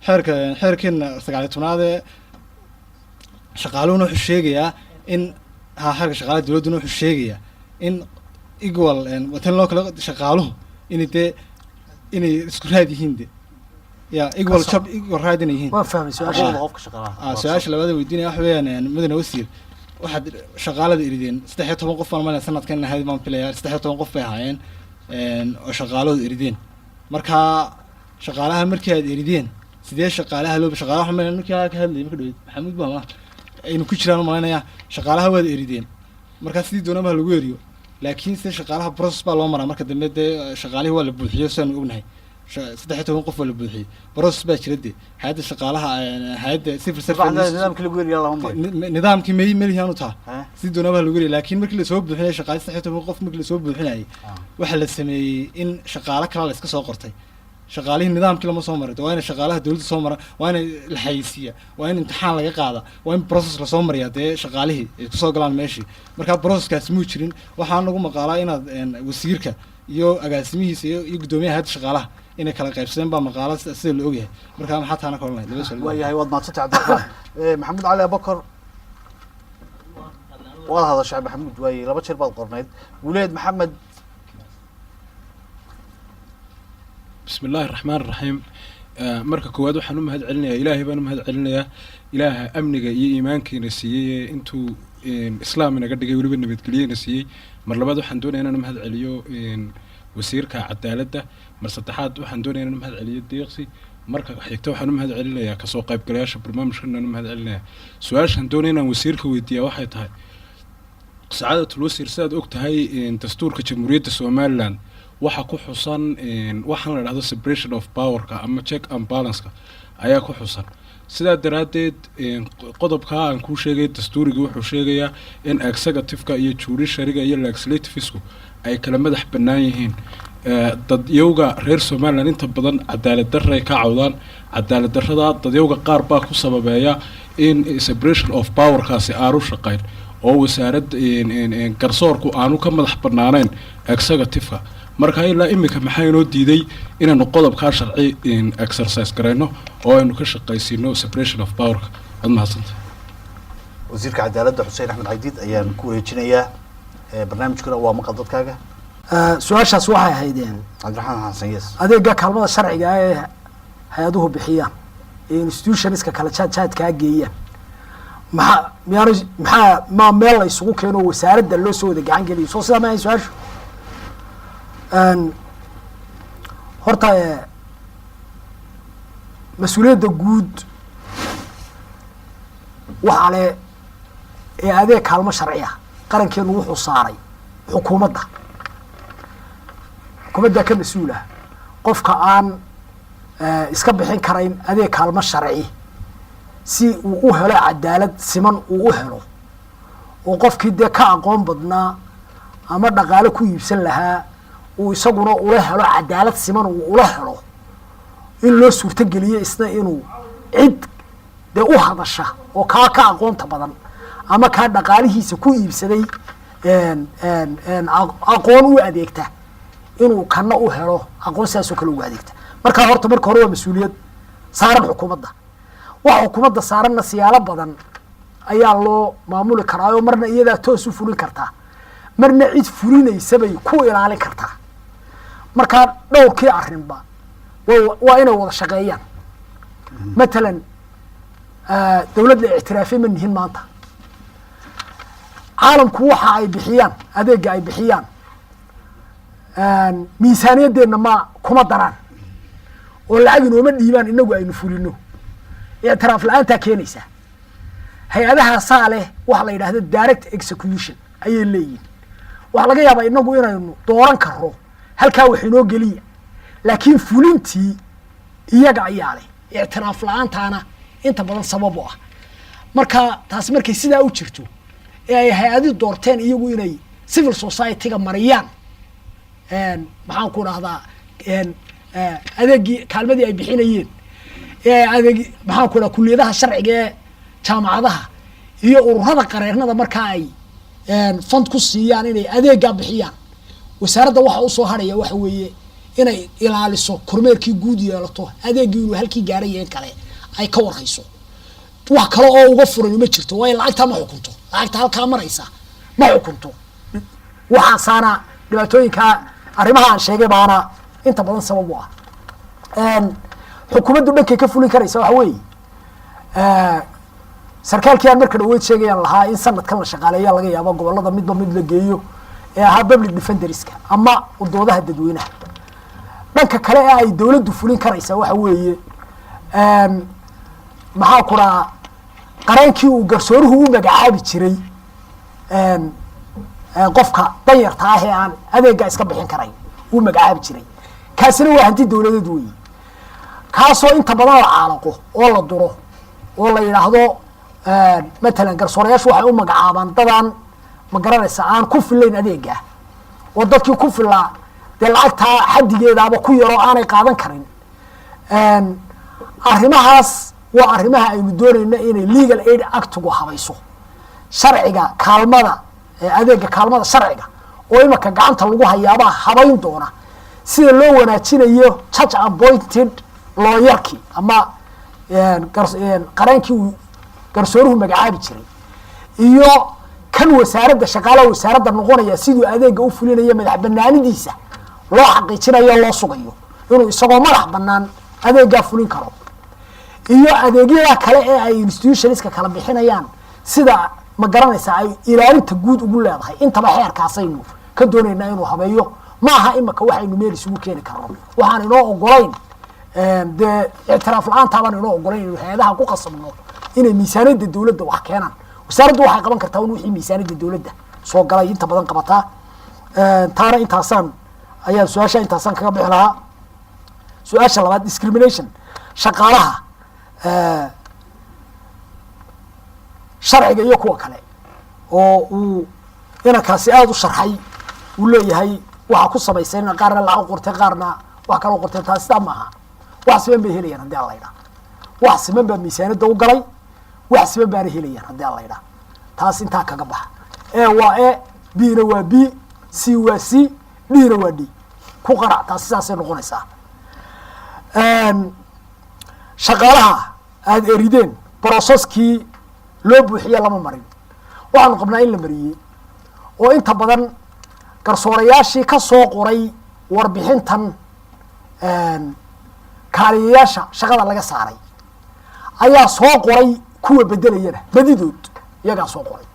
xeerka xeerkeena 19aad ee shaqaaluhuna wuxuu sheegayaa in ha xeerka shaqaalaha dowladduna wuxuu sheegayaa in equal watan loo kale shaqaaluhu inay dee inay isku raad yihiin de ya equal job, equal right inay yihiin. Waan fahmay su-aasha. Xuquuqda qofka shaqaalaha. Su-aasha labaad ee weydiinaya waxa weeyaan mudane wasiir, waxaad shaqaalada erideen 13 qof baan malaya sanadkan ahayd baan filayaa, 13 qof bay ahaayeen oo shaqaalahooda erideen. Marka shaqaalaha markii aad erideen, sidee shaqaalaha loo shaqaalaha waxaan malaya markii ka hadlayay marka dhaweyd Maxamuud baa malaha aynu ku jiraan malaynayaa, shaqaalaha waad erideen. Marka sidii doonaba ha lagu eriyo, laakiin sida shaqaalaha process baa loo maraa. Marka dambe dee shaqaalihii waa la buuxiyo, sidaanu ognahay 13 qof waa la buuxiyey. Process baa jira dee hay-adda shaqaalaha hay-adda civil Waxaa service nidaamkii lagu eriyaa lama marin. Nidaamkii may melihianu taa Eh? sidii doonaba ha lagu eriyo, laakiin markii lasoo buuxinayay shaqaale 13 qof markii lasoo buuxinayay, waxaa la sameeyey in shaqaale kale la iska soo qortay. Shaqaalihii nidaamkii lama soo maray. Waa in shaqaalaha dowladda soo mara, waa in la xayeysiiya, waa in imtixaan laga qaada, waa in process lasoo mariyaa dee shaqaalihii ay kusoo galaan meeshii. Marka processkaasi muu jirin. Waxaa nagu maqaalaa inaad wasiirka iyo agaasimihiisa iyo guddoomiyaha hay'adda shaqaalaha inay kala qaybsadeen baa maqaala sida la ogyahay. Marka maxaa taana ka odhan lahayd? Laba su'aal. Waayahay, waad mahadsantay Cabdiraxmaan. Maxamuud Cali Abakar, waad hadashay Maxamuud, waaye laba jeer baad qornayd. Guuleed Maxamed. بسم الله الرحمن الرحيم. Marka koowaad waxaan u mahad celinayaa Ilaahay baan u mahad celinayaa, Ilaaha amniga iyo iimaankiina siiyey ee intuu islaam inaga dhigay, weliba nabadgelyena siiyey. Mar labaad waxaan doonaya inaan u mahad celiyo wasiirka cadaaladda. Mar saddexaad waxaan doonaya inaan u mahad celiyo Deeqsi. Marka xigta waxaan u mahad celinayaa kasoo qaybgalayaasha barnaamijkan aan u mahad celinayaa. Su-aashaan doonaya inaan wasiirka weydiiyaa waxay tahay, sacaadatul wasiir, sidaad og tahay dastuurka Jamhuuriyadda Somaliland waxa ku xusan waxaan la dhahdo separation of powerka ama check and balance-ka ayaa ku xusan. Sidaa daraaddeed qodobkaa aan kuu sheegay dastuuriga wuxuu sheegayaa in executive-ka iyo judiciary-ga iyo legislative-sku ay kala madax bannaan yihiin. Dadyowga reer Somaliland inta badan cadaalad darray ka cawdaan. Cadaalad darrada dadyowga qaar baa ku sababeeya in separation of powerkaasi aanu shaqayn oo wasaarad garsoorku aanu ka madax bannaaneyn executive-ka. Marka ilaa iminka maxaa inoo diiday inaanu qodobkaa sharci exercise garayno oo aynu ka shaqaysiino separation of powerka? Waad mahadsantay. Wasiirka cadaaladda Xuseen Axmed Caydiid ayaan ku wareejinayaa. Barnaamijkuna waa Maqal Dadkaaga. Su-aashaas waxay ahaydeen Cabdiraxmaan Xasan, yes. Adeega kaalmada sharciga ah ee hay-aduhu bixiyaan ee institutionska kala jaadjaadkaa geeyaan, maxaa miyaanu maxaa ma meel la isugu keeno oo wasaaradda loo soo wada gacan geliyo? Soo sidaa ma ahayn su-aashu? Horta mas-uuliyadda guud waxaa le ee adeeg kaalmo sharci ah qarankeenu wuxuu saaray xukuumadda. Xukuumaddaa ka mas-uul ah qofka aan iska bixin karayn adeeg kaalmo sharci si uu u helo cadaalad siman uu u helo, oo qofkii dee ka aqoon badnaa ama dhaqaale ku iibsan lahaa uu isaguna ula helo cadaalad siman uu ula helo, in loo suurtogeliyo isna inuu cid dee u hadasha oo kaa ka aqoonta badan ama kaa dhaqaalihiisa ku iibsaday aqoon u adeegta, inuu kana u helo aqoon sidaasoo kale ugu adeegta. Marka horta marka hore waa mas-uuliyad saaran xukuumadda. Waxa xukuumadda saaranna siyaalo badan ayaa loo maamuli karaa, oo marna iyadaa toos u fulin kartaa, marna cid fulinaysa bay ku ilaalin kartaa. Markaa dhowrkii arrinba waa inay wada shaqeeyaan. Matalan dawlad la ictiraafay ma nihin maanta. Caalamku waxa ay bixiyaan, adeega ay bixiyaan, miisaaniyaddeenna ma kuma daraan oo lacag inooma dhiibaan inagu aynu fulino. Ictiraaf la-aantaa keenaysaa. Hay-adahaasaa leh waxa la yidhahda direct execution ayay leeyihin. Waxaa laga yaabaa inagu inaynu dooran karro halkaa wax inoo geliya, laakiin fulintii iyaga ayaa leh. Ictiraaf la-aantaana inta badan sabab u ah. Marka taasi markay sidaa u jirto ee ay hay-adi doorteen iyagu inay civil society-ga mariyaan, maxaan ku dhahdaa, adeegii kaalmadii ay bixinayeen ee adeeg, maxaan ku dhaha, kuliyadaha sharciga ee jaamacadaha iyo ururada qareernada markaa ay Fund ku siiyaan inay adeeggaa bixiyaan. Wasaaradda waxa usoo hadhaya waxa weeye inay ilaaliso, kormeerkii guud yeelato, adeeggii inuu halkii gaadhay in kale ay ka warhayso. Wax kale oo uga furan ma jirto, waayo lacagtaa ma xukunto, lacagta halkaa maraysa ma xukunto. Waxaasaana dhibaatooyinka arrimaha aan sheegay baana inta badan sabab u ah. Xukuumaddu dhankay ka fulin karaysa waxa weeye, sarkaalkii aan marka dhaweyd sheegayaan lahaa in sanadkan la shaqaaleeya, laga yaabo gobolada midba mid la geeyo, ee ahaa public defenderska ama doodaha dadweynaha. Dhanka kale ee ay dowladdu fulin karaysa waxa weeye, maxaa ku dhahaa, qareenkii uu garsooruhu u magacaabi jiray qofka danyarta ah ee aan adeegga iska bixin karayn uu magacaabi jiray, kaasina waa hanti dowladeed weeye, kaasoo inta badan la caalaqo oo la duro oo la yidhaahdo, matalan, garsoorayaashu waxay u magacaabaan dadaan, ma garanaysa, aan ku filayn adeegga, oo dadkii ku filaa dee lacagtaa xaddigeedaaba ku yaroo aanay qaadan karin. Arrimahaas waa arrimaha aynu doonayno inay Legal Aid Actigu habayso, sharciga kaalmada, adeega kaalmada sharciga oo imaka gacanta lagu hayaabaa habayn doona sida loo wanaajinayo judge appointed lawyerkii ama qareenkii uu garsooruhu magacaabi jiray iyo kan wasaaradda, shaqaalaha wasaaradda noqonaya, siduu adeega u fulinayo, madax banaanidiisa loo xaqiijinayo, loo sugayo inuu isagoo madax banaan adeegaa fulin karo, iyo adeegyada kale ee ay institutionska kala bixinayaan, sida, ma garanaysaa, ay ilaalinta guud ugu leedahay. Intaba xeerkaasaynu ka doonaynaa inuu habeeyo. Ma aha imaka waxaynu meel isugu keeni karno, waxaan inoo ogolayn dee ictiraaf la-aantaabaan inoo ogolayn inaynu hay-adaha ku qasabno inay miisaaniyadda dowladda wax keenaan. Wasaaraddu waxay qaban kartaa in wixii miisaaniyadda dowladda soo galay inta badan qabataa. Taana intaasaan ayaan su-aasha intaasaan kaga bixi lahaa. Su-aasha labaad, discrimination shaqaalaha sharciga iyo kuwa kale oo uu inankaasi aada u sharxay, uu leeyahay waxaa ku samaysan qaarna lacag qortay, qaarna wax kaloo qortay, taasi sidaa maaha. Wax siman bay helayaan haddii alla idhaa. Wax siman baa miisaaniyadda u galay, wax siman baana helayaan haddii alla idhaa. Taas intaa kaga baxa. A waa A, B na waa B, C waa C, D na waa D, ku qarac. Taas sidaasay noqonaysaa. Shaqaalaha aada erideen processkii loo buuxiye lama marin. Waxaanu qabnaa in la mariyey, oo inta badan garsoorayaashii ka soo qoray warbixintan kaaliyayaasha shaqada laga saaray ayaa soo qoray kuwa bedelayana, badidood iyagaa soo qoray.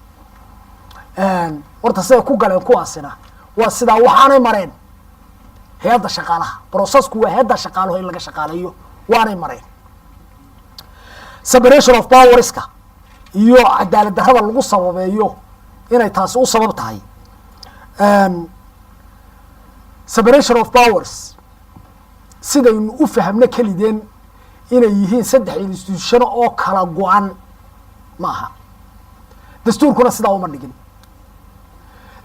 Horta siday ku galeen kuwaasina waa sidaa, waxaanay mareen hay-adda shaqaalaha. Processku waa hay-adda shaqaaluhu in laga shaqaaleeyo, waanay mareen. Separation of powerska iyo cadaalad darrada lagu sababeeyo inay taasi u sabab tahay, separation of powers sidaynu u fahamno kelideen inay yihiin saddex institution oo kala go-an maaha. Dastuurkuna sidaa uma dhigin.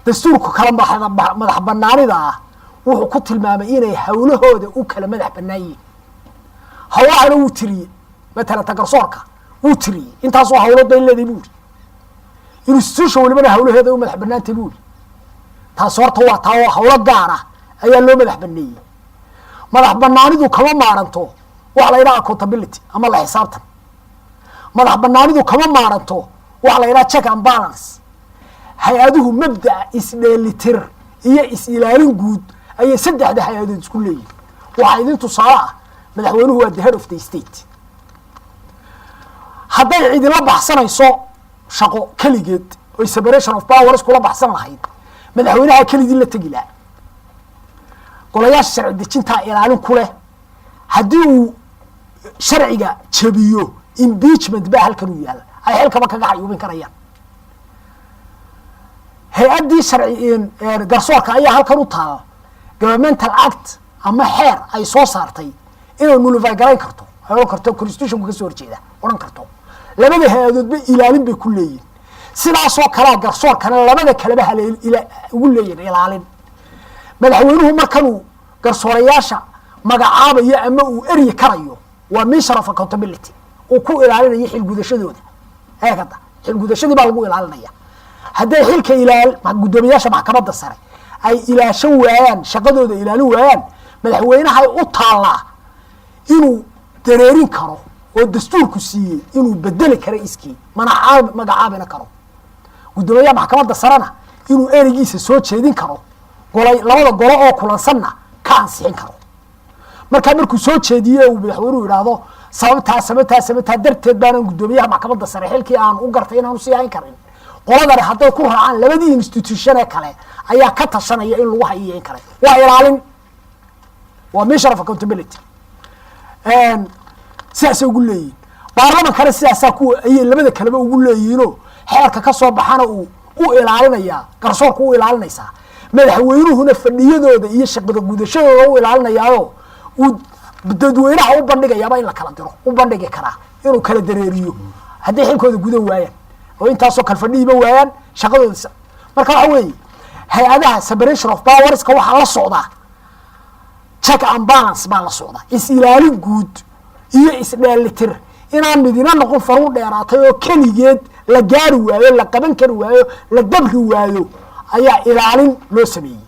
Dastuurku kala madax banaanida ah wuxuu ku tilmaamay inay hawlahooda u kala madax banaan yihiin. Hawlahana wuu tiriyey, matalan ta garsoorka wuu tiriyey, intaasoo hawlood bay leedahay buu yiri. Institution walibana hawlaheeda u madax banaantay buu yiri. Taas horta waa taa, oo hawlo gaar ah ayaa loo madax baneeyey. Madax banaanidu kama maaranto waxa la yidhaha accountability ama la xisaabtan. Madax banaanidu kama maaranto waxa la yidhaha check and balance. Hay-aduhu mabda'a isdheelitir iyo is-ilaalin guud ayay saddexda hay-adood isku leeyihin. Waxaa idin tusaale ah, madaxweynuhu waa the head of the state. Hadday cidila baxsanayso shaqo keligeed oy separation of powers kula baxsan lahayd, madaxweynaha keligii la tegi lahaa. Golayaasha sharci dejintaa ilaalin ku leh. Haddii uu sharciga jebiyo, impeachment baa halkan u yaalla, ay xilkaba kaga xayuubin karayaan. Hay-addii sharci garsoorka ayaa halkan u taala, governmental act ama xeer ay soo saartay inay nullify garayn karto, ay odhan karto constitutionku kasoo horjeeda, odhan karto. Labada hay-adoodba ilaalin bay ku leeyihin. Sidaasoo kalea garsoorkana labada kaleba hale ugu leeyihin ilaalin. Madaxweynuhu markanuu garsoorayaasha magacaabayo ama uu eryi karayo, waa measure of accountability uu ku ilaalinayo xilgudashadooda. Eegada, xilgudashadii baa lagu ilaalinaya. Hadday xilka ilaal guddoomiyaasha maxkamadda sare ay ilaashan waayaan, shaqadooda ilaalin waayaan, madaxweynahay u taallaa inuu dareerin karo oo dastuurku siiyey inuu bedeli karo iskii, mana magacaabina karo. Guddoomiyaha maxkamadda sarena inuu ereygiisa soo jeedin karo, golay labada golo oo kulansanna ka ansixin karo. Markaa markuu soo jeediye uu madaxweynuhu yidhaahdo sababtaa, sababtaa, sababtaa darteed baanan guddoomiyaha maxkamadda sare xilkii aan u gartay inaanu sii hayn karin, qoladani hadday ku raacaan, labadii institution ee kale ayaa ka tashanaya in lagu hayiyo in kale. Waa ilaalin, waa measure of accountability. Sidaasay ugu leeyihin. Baarlamankana sidaasaa kuwa ayay labada kaleba ugu leeyihiinoo xeerka ka soo baxana uu u ilaalinayaa, garsoorku u ilaalinaysaa, madaxweynuhuna fadhiyadooda iyo shaqada gudashadooda u ilaalinayaayo uu dadweynaha u bandhigayaaba in la kala diro, u bandhigi karaa inuu kala dareeriyo hadday xilkooda gudan waayaan oo intaasoo kale fadhiyiba waayaan shaqadooda. Marka waxa weeye, hay-adaha separation of powerska waxaa la socdaa check and balance baa la socdaa, is-ilaalin guud iyo isdheelitir, inaan midina noqon faruun dheeraatay oo keligeed la gaari waayo, la qaban kari waayo, la dabri waayo, ayaa ilaalin loo sameeyey.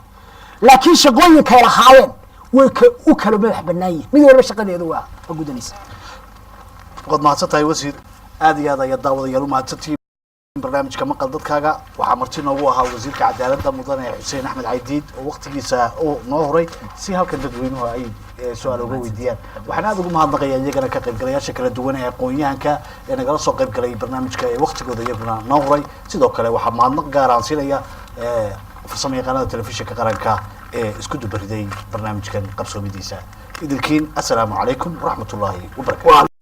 Laakiin shaqooyinkay lahaayeen way ka u kala madax banaan yihin, mid walba shaqadeeda waa gudanaysa. Waad mahadsan tahay, wasiir. Aad iyo aad ayaa daawadayaal u mahadsantihiin. Barnaamijka Maqal Dadkaaga waxaa marti noogu ahaa wasiirka cadaaladda, mudane Xuseen Axmed Caydiid, oo waqtigiisa uu noo huray si halkan dadweynuhu ay su-aal uga weydiiyaan. Waxaan aada ugu mahadnaqayaa iyagana ka qaybgalayaasha kala duwan ee aqoon-yahanka ee nagala soo qaybgalay barnaamijka ee waqtigooda iyaguna noo huray. Sidoo kale waxaa mahadnaq gaar aan siinaya farsamo yaqaanada telefishinka qaranka ee isku dubariday barnaamijkan qabsoomidiisa. Idilkiin, assalaamu calaykum waraxmatullaahi wabarakatu.